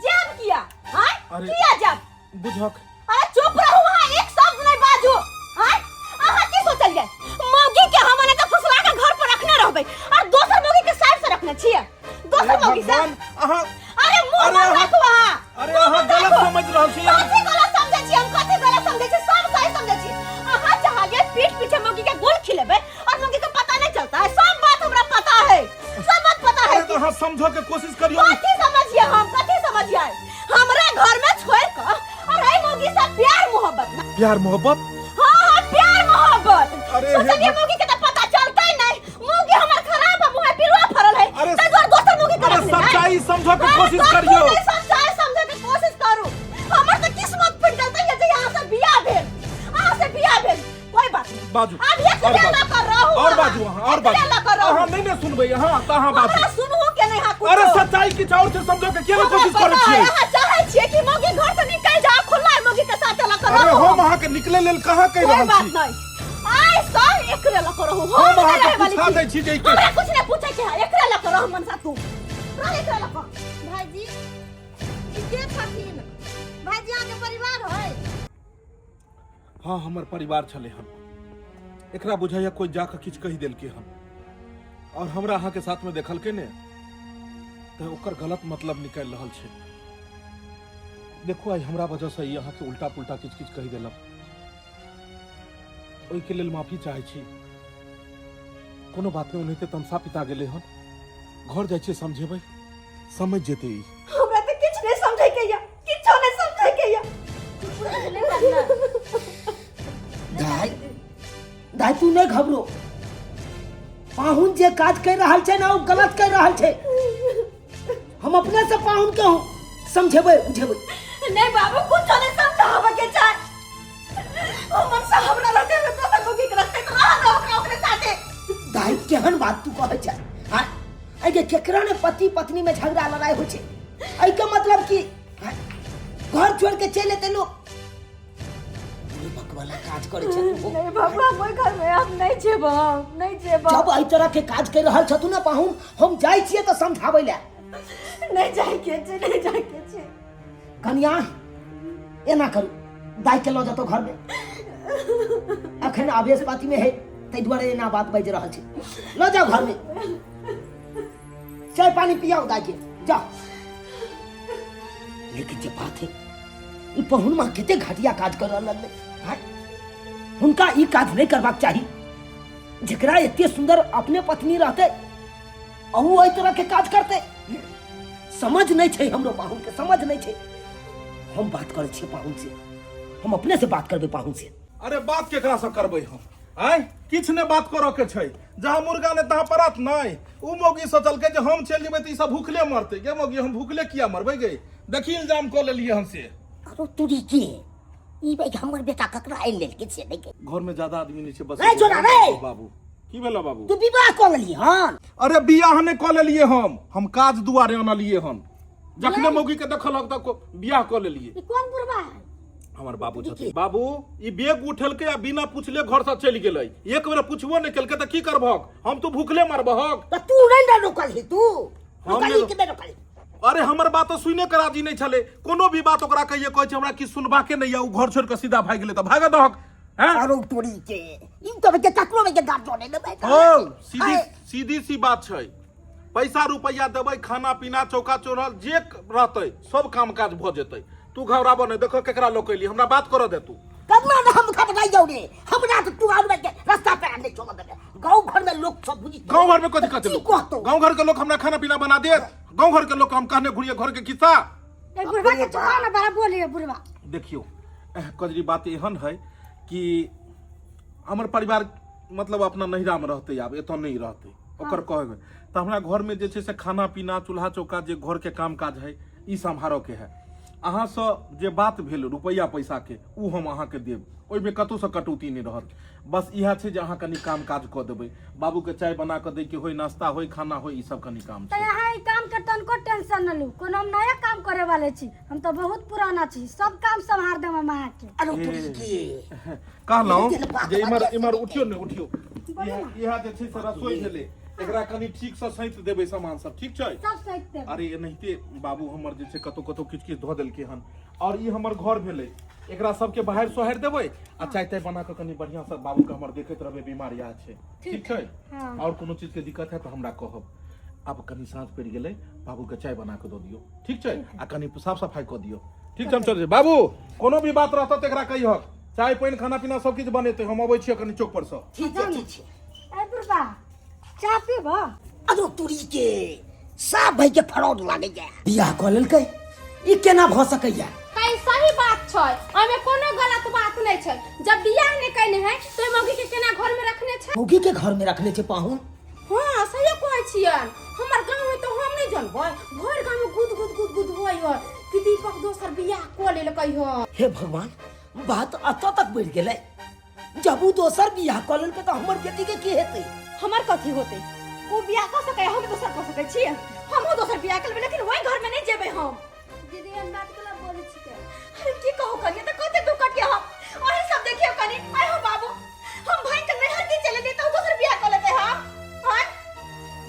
जायब किया? हाँ? अरे। किया जायब? बुझक। अरे चुप रहू अहाँ, एक शब्द नहीं बाजू। हाँ, अहाँ की सोचलियै? मौगी के हम एना के फुसला के घर पर रखने रहबै और दोसर मौगी के साइड से रखने छियै? दोसर अरे मौगी से? भगवान, अहाँ अरे मुंह अरे बंद राखू अहाँ। अरे, अहाँ गलत समझ रहल छी। कथी गलत समझै छी हम? कथी गलत समझै छी? सब सही समझै छी। अहाँ चाहलियै पीठ पीछे मौगी के गोल खिलेबै और मौगी के पता नहीं चलता है। सब बात हमरा पता है, सब बात पता है। अरे, तऽ अहाँ समझऽ के कोशिश करियौ। कथी समझिए हम? कथी समझिए? हमरा घर में छोड़ के और है मौगी से प्यार मोहब्बत ना? प्यार मोहब्बत? हाँ हाँ, प्यार मोहब्बत। अरे हे सोचलिए मौगी के तो पता चलता ही नहीं। मौगी हमर खराब है, मुंह पिरुआ फरल है। अरे तै दुआरे दोसर मौगी के अरे रखने है। सच्चाई समझऽ के अरे कोशिश कथी करियौ। नहीं सच्चाई समझे के कोशिश करू? हमर तो किस्मत फूट गेल तैया जे यहाँ से बियाह भेल, अहाँ से बियाह भेल। कोई बात नहीं, बाजू। अब एक और लऽ बाजू। कर रहू और अहाँ। बाजू अहाँ, और एकरे बाजू। लऽ कर रहू। अहाँ नहीं ने सुनबै अहाँ तऽ अहाँ बाजू। हमरा सुनहु के नहीं हा कुछो। अरे, सच्चाई किछु और छै, समझऽ के किया ने हमरा कोशिश करै पता है, छियै? अहाँ चाहै छियै कि मौगी घर से निकल जाओ, खुला है मौगी के साथ लऽ कर अरे रहू। हम अहाँके निकले लेल कहाँ कहि कोई रहल बात छी? नहीं, आइ से एकरे लऽ कर रहू। हम हम नहीं अहाँके रहे वाली पूछा छी। दै छी जे ई हमरा कुछ नहीं पूछे के है, एकरे लऽ कर रहू। मनसा, तू रह एकरे लऽ कर। भाईजी, ई के छथिन भाईजी? अहाँके परिवार है? हाँ, हमर परिवार छलै हन। एकरा बुझाइया कोई जाके किछु कहि देलकै हन और हमरा अहाँके साथमे देखलकै ने तऽ ओकर गलत मतलब निकालि रहल छै। देखू, आइ हमरा वजहसँ ई अहाँके उल्टा पुल्टा किछु किछु कहि देलक, ओहिके लेल माफी चाहै छी। कोनो बात नहि, ओनाहिते तमसा पिता गेलै हन। घर जाइ छियै, समझेबै, समझ जेतै ई। हमरा तऽ किछु नहि समझै के या, किछो नहि समझै के या। दाई, दाई, तू नहीं घबरो। पाहुन जे काज कर रहल छै ना, ओ गलत कर रहल छै। हम अपने से पाहुन के हूँ समझेबै बुझेबै। नहीं बाबू, कुछो नहीं समझावे के चाहे। हमर से हमरा रहते हुए दोसर मौगी के रखते तो रह दो ओकरा ओकरे साथे। दाई, केहन बात तू कहै छै? हाँ, एहि केकरा ने पति पत्नी में झगड़ा लड़ाई होइ छै, एहि के मतलब कि हाँ, घर छोड़ के चलि एतै लोक? बुड़बक वाला काज करै छै तू। नहीं बाबू, हम ओहि घर में हम नहीं जेब, हम नहीं जेब। जब एहि तरह के काज कर रहल छथु ना पाहुन, हम जाइ छियै तऽ समझाबै लए। नहीं जाय के छै, नहीं जाय के छै। कनिया, एना करू, दाई के लऽ जतौ घर में। अखन आवेश पाती में है, ताहि दुआरे एना बात बाजि रहल छै। लऽ जाओ घर में, चाय पानी पियाओ दाई के, जाओ। लेकिन जे बात है, ई पहुन माँ कते घटिया काज कर लगलै। आँय? हुनका ई काज नहि करबाक चाही। जेकरा एते सुंदर अपने पत्नी रहते, अहू एहि तरह के काज करते? समझ नहीं छै हमरो पाहुन के, समझ नहीं छै। हम बात करै छियै पाहुन से, हम अपने से बात करबै पाहुन से। अरे, बात केकरा से करबै हम? आय, किछु नहि बात करऽ के छै। जहाँ मुर्गा ने तहाँ परात नहि। उ मौगी सोचलकै जे हम चलि जेबै तऽ ई सब भूखले मरतै। गे मौगी, हम भूखले किया मरबै गे? देखी, इल्जाम कऽ लेलियै हम से। अरे तुरी के ई भाई, हमर बेटा ककरा आनि लेलकै से नहि के। घर में ज्यादा आदमी नहीं छै बस। रे जोड़ा रे! बाबू, की भेलो बाबू? तू विवाह कऽ लेली हन? अरे, बियाह नहि कऽ लेलियै हम। हम काज दुआरे अनलियै हन। जखने मौगी के देखलक तऽ बियाह कऽ लेलियै। ई कोन बुढ़बा है? हमर बाबू छथिन। बाबू ई बेग उठेलकै आ बिना पूछले घर से चलि गेलै, एक बेर पुछबो नहि केलकै, तऽ की करबहक? हम तो भूखले मरबहक। तऽ तू नहि ने रोकलही, तू हम रोकलही नहि कि नहि रोकलही? अरे हमर बात तऽ सुने के राजी नहि छलै, कोनो भी बात ओकरा कहिए कहै छै हमरा किछु सुनबाके नहि यऽ, ओ घर छोड़ि कऽ सीधा भागि गेलै तऽ भागऽ दहक। हैं? अरे तोरी के ई तऽ के ककरो के गाड़ जोड़े लेबै। हौ, सीधी सीधी सी बात छै, पैसा रुपैआ देबै, खाना पीना चौका चौरल जे रहतै सब काम काज भऽ जेतै, तू घबराबऽ नहि। देखो केकरा लऽ कऽ एली, हमरा बात करऽ दे तू। कतना ने हम घबराइ जाउ रे, हमरा तऽ तू आर के रास्ता पे नहि चलऽ देबे। गाँव घर में लोग सब बुझि गाँव घर में कथी कहते की लोग? कहतौ? गाँव घर के लोग हमरा खाना पीना बना देत? गाँव घर के लोग हम कहने घुरिए घर के खिस्सा। ए बुढ़वा के चुका ना, बड़ा बोलिए बुढ़वा। देखियो कजरी, बात एहन है कि हमर परिवार मतलब अपना नैहरा में रहते, आब एतऽ नहीं रहते ओकर कहबै तऽ हमरा घर में जे छै से खाना पीना चूल्हा चौका जे घर के काम काज है ई सम्हारऽ के है। अहाँसँ जे बात भेल रुपैआ पैसा के ओ हम अहाँके देब, ओहिमे कतहुसँ कटौती नहि रहत। बस इएह छै जे अहाँ कनि काम काज कऽ देबै, बाबूके चाय बना कऽ दैके होय, नाश्ता होय, खाना होय, ई सब कनि काम तऽ छै। अहाँ ई काम के तनको टेंशन न लू, कोनो हम नया काम करे वाले छी, हम तऽ बहुत पुराना छी, सब काम सम्हार देब हम अहाँके। अरे तोरी के कहलहुँ जे इम्हर इम्हर उठियौ ने, उठियौ। इएह इएह जे छै से रसोई भेलै, एकरा कनि ठीकसँ सैंत देबै सामान सब, ठीक छै? सब सैत देब। अरे एनाहिते बाबू हमर जे छै कतौ कतौ किछु किछु धऽ देलकै हन। और ई हमर घर भेलै, एकरा सबके बाहर सोहारि देबै आ चाय ताय बना कऽ कनि बढ़िआँसँ बाबूके हमर देखैत रहबै, बीमार इएह छै, ठीक छै? हाँ। और कोनो चीजके दिक्कत है तऽ हमरा कहब। आब कनि साँझ पड़ि गेलै, बाबूके चाय बना कऽ दऽ दियौ, ठीक छै? आ कनि साफ सफाइ कऽ दियौ, ठीक छै? हम चल बाबू, कोनो भी बात रहतौ तऽ एकरा कहिहक, चाय पानि खाना पीना सब किछु बनेतै। हम अबै छियै कनि चौक परसँ। ठीक छै, ठीक छै। ए बुढ़बा चाय पीबऽ? अरे तोरी के साफ भाई के फ्रॉड लागैया, बियाह कऽ लेलकै, ई केना भऽ सकैया? तै सही बात छै, ओहिमे कोनो गलत बात नहि छै। जब बियाह नहि कयने है तो ओहि मौगी के केना घर में रखने छै? मौगी के घर में रखने छै पाहुन? हाँ सही कहै छियन, हमर गाँव है तो हम नहीं जानबै, भरि गाँव में गुद गुद गुद गुद होइ है कि दीपक दोसर बियाह कऽ लेलकै है। हे भगवान, बात एतऽ तक बढ़ि गेलै, जब ओ दोसर बियाह कऽ लेलकै तऽ हमर बेटी के की हेतै? हमर कथी होतै? ओ बियाह कऽ सकै, हम दोसर कऽ सकै छियै? हमहूँ दोसर बियाह करबै, लेकिन ओहि घरमे नहि जेबै हम। दीदी एहन बात केला बोलै छिकै? अरे की कहू कनिया, तऽ कते दुख कटिया हम अहीं सब देखियौ कनि। आइ हो बाबू, हम भाई के नैहर की चले नहीं तऽ दोसर बियाह कऽ लेतै हम? आँय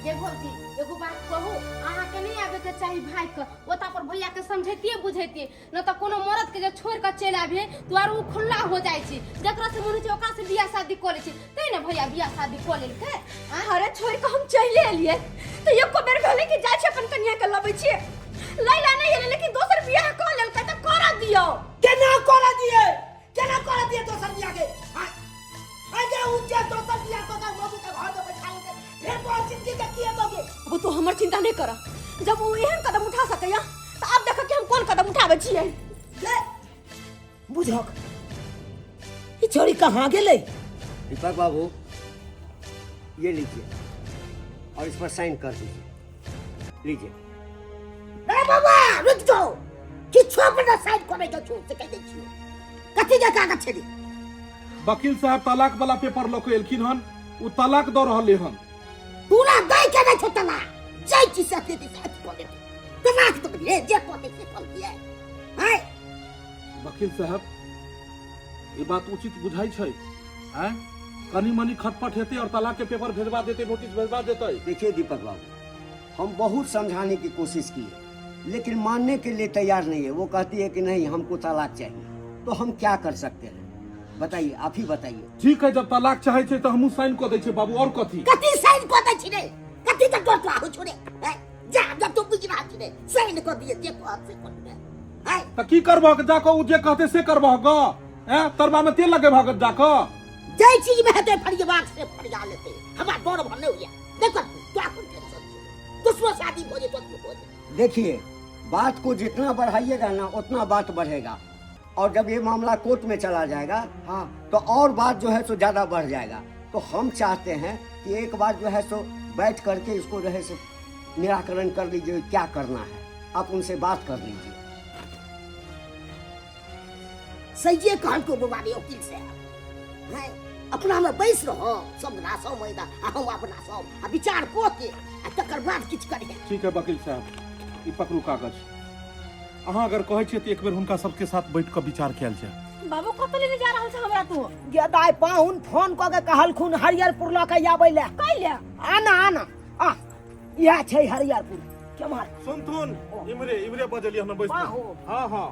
ये भौजी एगो बात कहू, अहाँके नहीं आबे के चाही भाई के, ओता पर भैया के समझैतिए बुझैतिए न तऽ कोनो मरद के जे छोड़ के चलि आबे तो आर उ खुल्ला हो जाइ छै, जकरा से मन होइ छै ओकरा से बियाह शादी कऽ लै छै, तै ने भैया बियाह शादी कऽ लेलकै। अरे छोड़ के हम चलि एलियै तऽ एको बेर भेलै कि जाइ छी अपन कनिया के लबै छियै? लैला नहि एलै, लेकिन दोसर बियाह कऽ लेलकै तऽ करऽ दियौ। केना करऽ दियै, केना करऽ दियै दोसर बियाह के? अरे उ जे दोसर बियाह कऽ के मौसी के घर में बैठा लेलकै, फेर तोहर जिंदगी के की हेतौ गे? अब तू हमर चिंता नहि कर, जब ओ एहन कदम उठा सकैया तऽ आब देख कि हम कोन कदम उठाबै छियै। गे बुझक ई छोरी कहाँ गेलै? दीपक बाबू ये लीजिए और इस पर साइन कर दीजिए, लीजिए। अरे बाबा रुक जाओ, किछु अपना साइन करे के छो से कह दै छियो, कथी के कागज छै रे? वकील साहब तलाक वाला पेपर लऽ कऽ एलखिन हन, ओ तलाक दऽ रहले हन। तोरा दै के नहि छौ तलाक, जाय छी से अथी से अथी कऽ लेतै तलाक, तो रे जे कऽ दे से कऽ लिये। आय वकील साहब ई बात उचित बुझाइ छै? आँय, कनि मनि खटपट हेतै और तलाक के पेपर भेजवा देतै, नोटिस भेजवा देतै। देखिए दीपक बाबू, हम बहुत समझाने की कोशिश की लेकिन मानने के लिए तैयार नहीं है। वो कहती है कि नहीं हमको तलाक चाहिए, तो हम क्या कर सकते हैं बताइए, आप ही बताइए। ठीक है, जब तलाक चाहे छै तऽ हमहूँ साइन कऽ दै छियै बाबू, और कथी? कथी साइन कऽ दै छी रे? कथी के डर होइ छौ रे? हैं? जा जब तू बुझि रहल छी रे, साइन कऽ दिए, जे कहत से कऽ दिए। हैं? तऽ की करबहक जाकऽ? ओ जे कहतै से करबहक गऽ? ऐं, तरबा में तेल लगेबहक जाकऽ? जाहि चीज में हेतै फरियबाक से फरिया लेतै, हमरा डर भर नहि होइया। देखो तू कोन टेंशन छौ, दूसरो शादी भऽ जेतौ तो हो जेतौ। देखिए बात को जितना बढ़ाइएगा ना उतना बात बढ़ेगा, और जब ये मामला कोर्ट में चला जाएगा हाँ तो और बात जो है सो ज़्यादा बढ़ जाएगा। तो हम चाहते हैं कि एक बार जो है सो बैठ करके इसको जो है सो निराकरण कर लीजिए, क्या करना है आप उनसे बात कर लीजिए। सहिए कहलको बौआ रे वकील साहब, हैं अपना में बैस रहो सब रासो मैदा आ हम अपना सब आ विचार कऽ के आ तकर बाद किछु करिहे। ठीक है वकील साहब, ई पकड़ू कागज। अहाँ अगर कहै छियै तऽ एक बेर हुनका सबके साथ बैठ कऽ विचार कयल जाय। बाबू कतऽ लेने जा रहल छै हमरा तू? गे दाइ, पाहुन फोन कऽ के कहलखुन हरियरपुर लऽ के आबै लए। कैले? आना आना, आ इएह छै हरियरपुर। केम्हर? सुनथुन, इम्हरे इम्हरे बजलियै हन, बैसथुन। पाहुन। हँ हँ।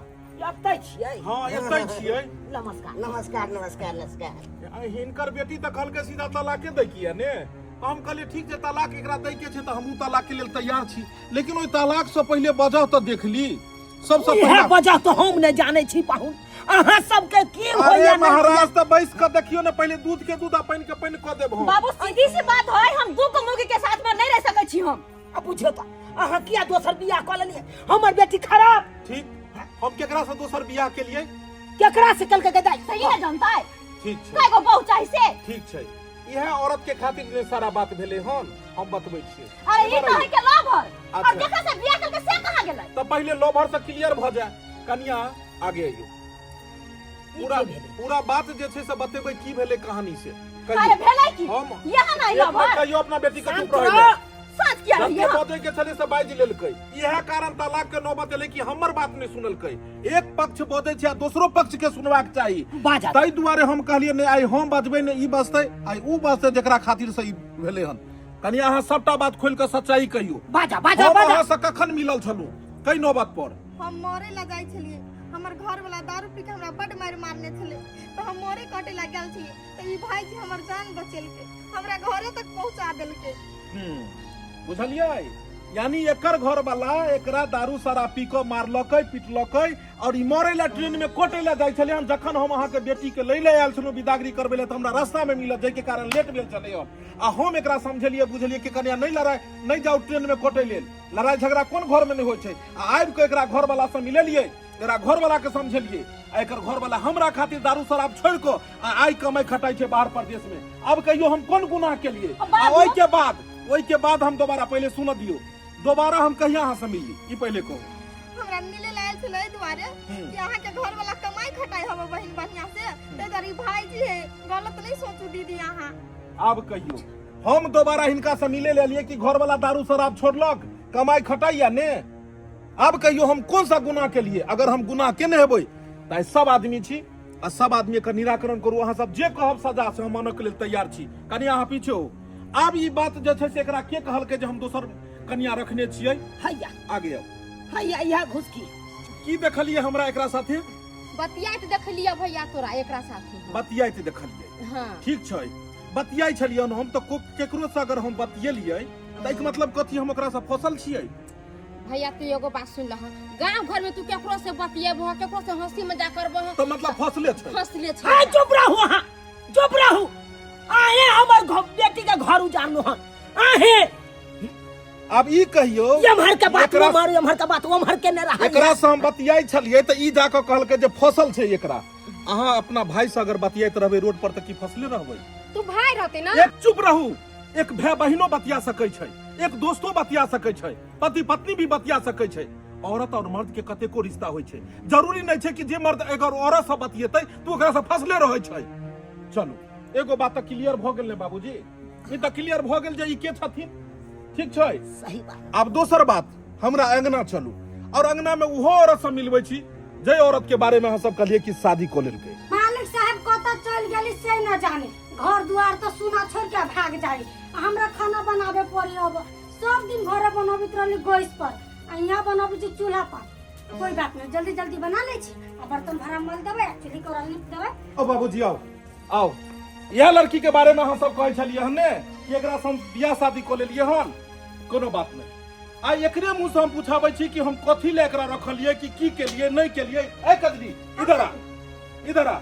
एतै छियै? हँ, एतै छियै। नमस्कार। नमस्कार नमस्कार नमस्कार। आ हिनकर बेटी तऽ कहलकै सीधा तलाके दै किया ने, तऽ हम कहलियै ठीक छै, तलाक एकरा दै के छै तऽ हमहूँ तलाक के लेल तैयार छी, लेकिन ओहि तलाक से पहिले वजह तऽ देख ली सबसँ इएह पहिला। वजह तऽ हम नहि जानै छी पाहुन, अहाँ सबके की अरे होइया नहि होइया। महाराज, तऽ बैस कऽ देखियौ ने पहिले, दूध के दूध आ पानि के पानि कऽ देब हम। बाबू, सीधी सी बात है, हम दू गो मुर्गी के साथ में नहीं रह सकै छी हम। आ बुझियौ तऽ अहाँ किया दोसर बियाह कऽ लेलियै? हमर बेटी खराब। ठीक, हम केकरा से दोसर बियाह केलियै? केकरा से केलकै के दाइ? सही ने जानता है। ठीक छै। कय गो बहू चाही से? ठीक छै, इएह औरत के खातिर जे सारा बात भेलै हन, हम बतबै छियै। अरे ई इधर कहै आइयौ। के लवर और अच्छा। जेकरा से बियाह केलकै से कहाँ गेलै? तऽ पहिले लोभर से क्लियर भऽ जाय। कनिया आगे अइयौ, पूरा पूरा बात जे छै से बतेबै, की भेलै कहानी से अरे कहियौ। भेलै की? हम यहाँ नहीं एक मिनट लवर। कहियौ अपना बेटी के, चुप शांत रहै रह। लए। सच किया जते रहिए हम? बजै के छलै से बाजि लेलकै, इएह कारण तलाक के नौबत एलै कि हमर बात नहि सुनलकै। एक पक्ष बजै छै आ दोसरो पक्ष के सुनबाक चाही। बाजा। ताहि दुआरे हम कहलियै नहि, आइ हम बजबै ने ई बजतै, आइ ऊ बजतै जकरा खातिर से ई भेलै हन। कनि अहाँ सबटा बात खोलि कऽ सच्चाई कहियौ। बाजा बाजा हम बाजा। अहाँ से कखन मिलल छलहुँ, कै नौबत पर? हम मरे ला जाइ छलियै, हमर घर वाला दारू पी के हमरा बड मारि मारने छलै, तऽ हम मरे कटे ला गेल छलियै तऽ ई भाईजी हमर जान बचेलकै, हमरा घरे तक पहुंचा देलकै। बुझलियै? यानी एकर घर वाला एकरा दारू शराब पी कऽ मारलकै पिटलकै और ई मरै ला ट्रेन में कटै ला जाइ छलै हन। जखन हम अहाँके बेटी के लै ले आयल छलहुँ बिदागरी करबै ला तऽ हमरा रास्ता में मिलल, जाहिके कारण लेट भेल छलै हन। आ हम एकरा समझेलियै बुझेलियै कि कनिया नहि लड़ाइ, नहि जाउ ट्रेन में कटै लेल, लड़ाइ झगड़ा कोन घर में नहि होइ छै। आ आबि कऽ एकरा घर वाला से मिलेलियै, एकरा घर वाला के समझेलियै, आ एकर घर वाला हमरा खातिर दारू शराब छोड़ि कऽ आ आइ कमाइ खटाइ छै बाहर प्रदेश में। अब कहियो हम कोन गुनाह केलियै? आ ओहिके बाद हम दोबारा, पहिले सुनऽ दियौ, दोबारा हम कहिया अहाँ से मिलली ई पहिले कहू। हमरा मिले ला आयल छलै एहि दुआरे कि अहाँके घर वाला कमाई खटाई हवे बहिन बढ़िया से, ताहि दुआरे ई भाईजी है, गलत नहीं सोचू दीदी अहाँ। आब कहियो हम दोबारा हिनका से मिले ले लिए कि घर वाला दारू शराब छोड़लक, कमाई खटाई या ने? आब कहियो हम कोन सा गुनाह के लिए? अगर हम गुनाह केने हेबै तऽ आइ सब आदमी छी आ सब आदमी एकर निराकरण करू। अहाँ सब जे कहब सजा से हम मानऽ के लेल तैयार छी। कनि अहाँ पीछे हो। आब ई बात जे छै से एकरा के कहलकै जे हम दोसर कनिया रखने छियै? हैया। आगे आउ। हैया, इएह घुसकी। की देखलियै हमरा एकरा साथे? बतियाइत देखलियै भैया तोरा एकरा साथे। बतियाइत देखलियै? हाँ। ठीक छै, बतियाइ छलियै हम तऽ केकरो से अगर हम बतियेलियै तऽ एहिके मतलब कथी, हम ओकरा से फसल छियै? भैया तू एगो बात सुन लह, गांव घर में तू केकरो से बतियेबह, केकरो से हंसी मजाक करबह तऽ मतलब फसले छै? फसले छै। आइ चुप रहू अहाँ, चुप रहू। आहे हमर बेटी के घर उजाड़लू हन आहे। आब ई कहियौ, एम्हर के बात एकरा ओम्हर, एम्हर के बात ओम्हर के ने रहै। एकरा से हम बतियाइ छलियै तऽ ई जाकऽ कहलकै जे फसल छै एकरा। अहाँ अपना भाई से अगर बतियाइत रहबै रोड पर तऽ की फसले रहबै? तू भाई रहते ना। एक चुप रहू, एक भाई बहिनो बतिया सकै छै, एक दोस्तो बतिया सकै छै, पति पत्नी भी बतिया सकै छै। औरत और मर्द के कतेको रिश्ता होइ छै, जरूरी नहि छै कि जे मर्द अगर औरत से बतियेतै तऽ ओकरा से फसले रहै छै। चलू एगो बात तऽ क्लियर भऽ गेल ने बाबूजी, ई तऽ क्लियर भऽ गेल जे ई के छथिन। ठीक छै, सही बात। आब दोसर बात, हमरा अंगना चलू और अंगना में ओहो औरत से मिलबै छी जे औरत के बारे में अहाँ सब कहलियै कि शादी कऽ लेलकै। मालिक साहब कतऽ चलि गेली से न जाने, घर दुआर तऽ सुना छोड़ के भाग जाई, आ हमरा खाना बनाबे पड़ी। अब सब दिन घरे बनाबैत रहली गैस पर, आ यहाँ बनाबै छी चूल्हा पर। कोई बात नहीं, जल्दी जल्दी बना लै छी आ बर्तन भाड़ा मल देबै आ चूल्ही कोरा लीप देबै। ओ बाबूजी आओ आओ, इएह लड़की के बारे में अहाँ सब कहै छलियै हन ने कि एकरा से हम बियाह शादी कऽ लेलियै हन। कोनो बात नहि, आ एकरे मुँह से हम पूछाबै छी कि हम कथी लए एकरा रखलियै, कि की केलियै नहि केलियै। ए कजरी इधर आ, इधर आ।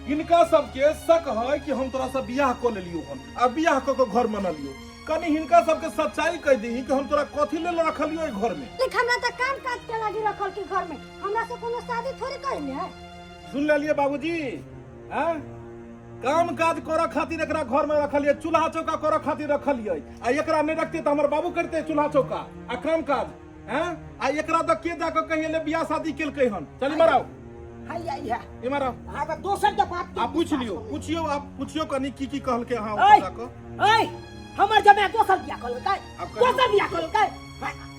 हिनका सबके शक है कि हम तोरा से बियाह कऽ लेलियौ हन आ बियाह कऽ के घर मनलियौ। कनि हिनका सबके सच्चाई कहि दही कि हम तोरा कथी लेल रखलियौ एहि घर में। लेकिन हमरा तऽ काम काज के लागी रखल के घर में, हमरा से कोनो शादी थोड़ी कइले है। सुन लेलियै बाबूजी? आँ? काम काज करऽ खातिर एकरा घर में रखलियै, चूल्हा चौका करऽ खातिर रखलियै, आ एकरा नहि रखते तऽ हमर बाबू करते चूल्हा चौका आ काम काज। हैं? आ एकरा तऽ के जाकऽ कहिए ले बियाह शादी केलकै हन। चल इमहर आउ, हैया इएह इमहर आउ। हाँ तऽ दोसर के बात आ पूछ लियौ, पूछियौ, आप पूछियौ कनि की की कहलकै अहाँ ऐ! ओतऽ जाकऽ। ऐ हमर जमाय दोसर बियाह कऽ लेलकै, आब कहियौ। दोसर बियाह कऽ लेलकै।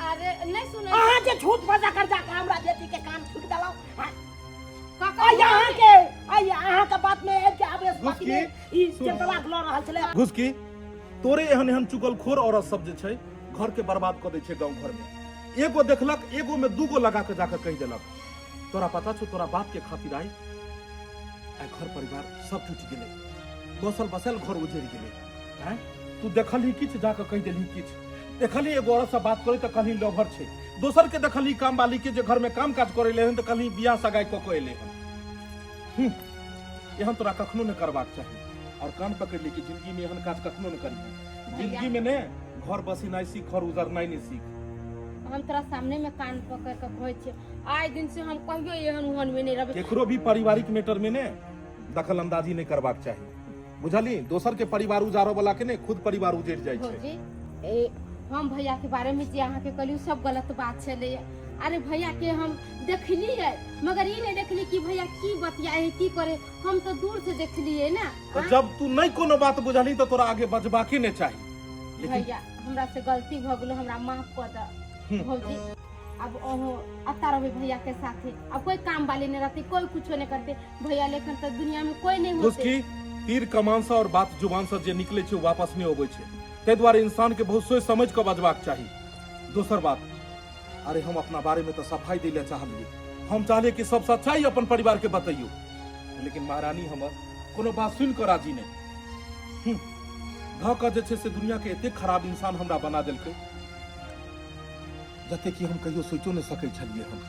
अरे नहीं सुनै। अहाँ जे झूठ बजा कर जाके हमरा बेटी के कान भैया अहाँ के आइ अहाँ के बात में आबि के आवेश घुसकी, में ई सुन। जे तलाक लऽ रहल छलै। घुसकी, तोरे एहन एहन चुगलखोर औरत सब जे छै घर के बर्बाद कऽ दै छै। गाँव घर में एगो देखलक, एगो में दूगो लगा के जाके कहि देलक। तोरा पता छौ, तोरा बाप के खातिर आइ आइ घर परिवार सब टूटि गेलै, बसल बसल घर उजड़ि गेलै। आँय, तू देखलही किछु, जाके कहि देलही किछु। देखलही एगो औरत से बात करे तऽ कहलही लवर छै। दोसर के देखलही काम वाली के जे घर में काम काज करे ले हन तऽ कहलही बियाह सगाई कऽ के एलै हन। एहन तोरा कखनो नहि करबाक चाही और कान पकड़ ली कि जिंदगी में एहन काज कखनो नहि करिहे। जिंदगी में ने घर बसेनाइ सीख, घर उजरनाइ नहि सीख। हम तोरा सामने में कान पकड़ के कहै छियै, आइ दिन से हम कहियो एहन ओहन में नहि रहबै। केकरो भी पारिवारिक मैटर में ने दखल अंदाजी नहि करबाक चाही, बुझली? दोसर के परिवार उजारऽ वाला के ने खुद परिवार उजड़ जाइ छै। भौजी, ए, हम भैया के बारे में जे अहाँके कहली सब गलत बात छलै। अरे भैया के हम देखलियै, मगर ई नहि देखली कि भैया की बतियाए है, की करे। हम तो दूर से देखलियै ना। तऽ जब तू नहि कोनो बात बुझलही तऽ तोरा आगे बजबाके नहि चाही, लेकिन भैया, हमरा से गलती भऽ गेलो, हमरा माफ कऽ दऽ। भौजी, अब अहूँ अता रहबै भैया के साथे। अब कोई काम वाली नहीं रहती, कोई कुछो नहीं करते। भैया लेखन तो दुनिया में कोई नहीं होते। घुसकी, तीर कमान से और बात जुबान से जे निकले छै वापस नहि अबै छै, ताहि दुआरे इंसान के बहुत सोचि समझ कऽ बजबाक चाही। दोसर बात, अरे हम अपना बारे में तऽ सफाई दै लए चाहलियै, हम चाहलियै कि सब सच्चाई अपन परिवार के बतैयौ, लेकिन महारानी हमर कोनो बात सुनि कऽ राजी नहि। धऽ कऽ जे छै से दुनिया के एतेक खराब इंसान हमरा बना देलकै जते कि हम कहियो सोचो नहि सकै छलियै हम।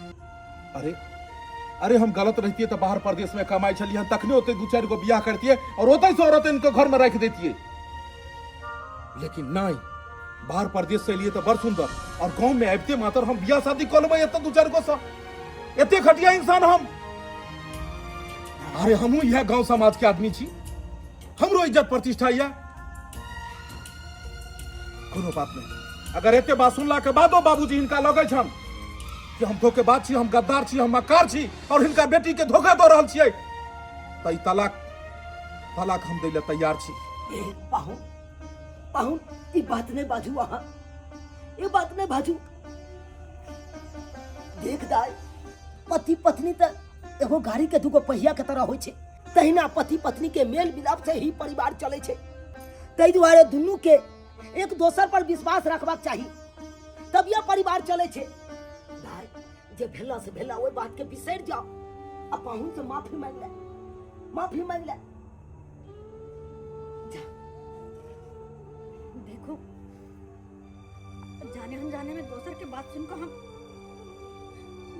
अरे अरे हम गलत रहितियै तऽ बाहर परदेश में कमाइ छलियै हन, तखने ओते दू चारि गो बियाह करतियै और ओतै से औरत इनके घर में राखि देतियै। लेकिन नहि, बाहर परदेश से एलियै तऽ बड़ सुंदर और गांव में आबिते मात्र हम बियाह शादी कऽ लेबै एतऽ दू चारि गो से। एते घटिया इंसान हम? अरे हमहूँ इएह गांव समाज के आदमी छी, हमरो इज्जत प्रतिष्ठा यऽ। कोनो बात नहीं, अगर एते बात सुनला के बादो बाबूजी हिनका लगै छन कि हम धोखेबाज छी, हम गद्दार छी, हम मक्कार छी और हिनका बेटी के धोखा दऽ रहल छियै, तऽ ई तलाक तलाक हम दै लए तैयार छी। ए पाहुन, पाहुन, ई बात नहीं बाजू अहाँ, ई बात नहीं बाजू। देख दाई, पति पत्नी तऽ एगो गाड़ी के दूगो पहिया के तरह होइ छै, तहिना पति पत्नी के मेल मिलाप से ही परिवार चलै छै। ताहि दुआरे दुनू के एक दोसर पर विश्वास रखबाक चाही, तब यह परिवार चलै छै। भाई, जे भेला से भेला, ओहि बात के बिसरि जाओ आ पाहुन से माफी मांगि ले, माफी मांगि ले। जा। देखो, जाने अनजाने में दोसर के बात सुनकर हम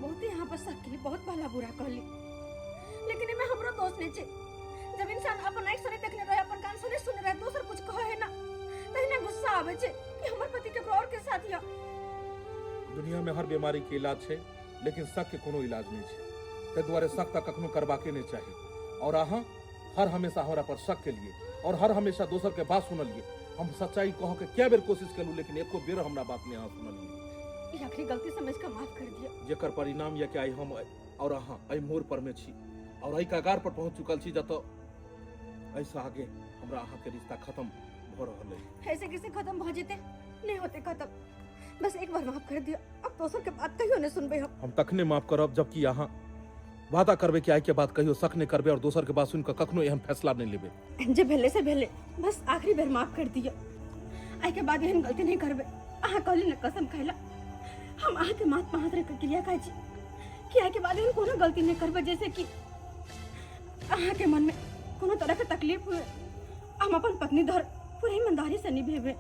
बहुत ही यहाँ पर शक केली, बहुत भला बुरा कहली, लेकिन एमे हमरो दोष नहीं छै। जब इंसान अपन आँखि से नहीं देखने रहे, अपन कान से नहीं सुनने रहे, दोसर कुछ कहे है ना, तहिना गुस्सा आवे छै कि हमर पति केकरो और के साथ या। दुनिया में हर बीमारी के इलाज छै, लेकिन शक के कोनो इलाज नहीं छै, ताहि दुआरे शक तऽ कखनो करबाके नहीं चाही। और अहाँ हर हमेशा हमरा पर शक के लिए और हर हमेशा दोसर के बात सुनलिए। हम सच्चाई कह के कै बेर कोशिश केलहुँ, लेकिन एको बेर हमरा बात नहीं अहाँ सुनलिए। ई आखिरी गलती समझ के माफ कर दिया। जेकर परिणाम यह कि आइ हम और अहाँ एहि मोड़ पर में छी और एहि कगार पर पहुंच चुकल छी जतऽ एहिसँ आगे हमरा अहाँ के रिश्ता खत्म भऽ रहल अछि। ऐसे कैसे खत्म भऽ जेते? नहीं होते खत्म, बस एक बार माफ कर दिया, अब दोसर के बात कहियो नहीं सुनबे हम। हम तखने माफ करब जबकि अहाँ वादा करबे कि आइ के बाद कहियो शक नहीं करबे और दोसर के बात सुन के कखनो एहन फैसला नहीं लेबे। जे भेले से भेले, बस आखिरी बेर माफ कर दिया, आइ के बाद एहन गलती नहीं करबे। अहाँ कहली न कसम खाइला, हम अहाँ के माथ पर हाथ रख के क्रिया खाइ छी कि आइ के बाद एहन कोनो गलती नहीं करबे जैसे कि अहाँ के मन में कोनो तरह के तकलीफ हुए। हम अपन पत्नी धर पूरी ईमानदारी से निभेबे।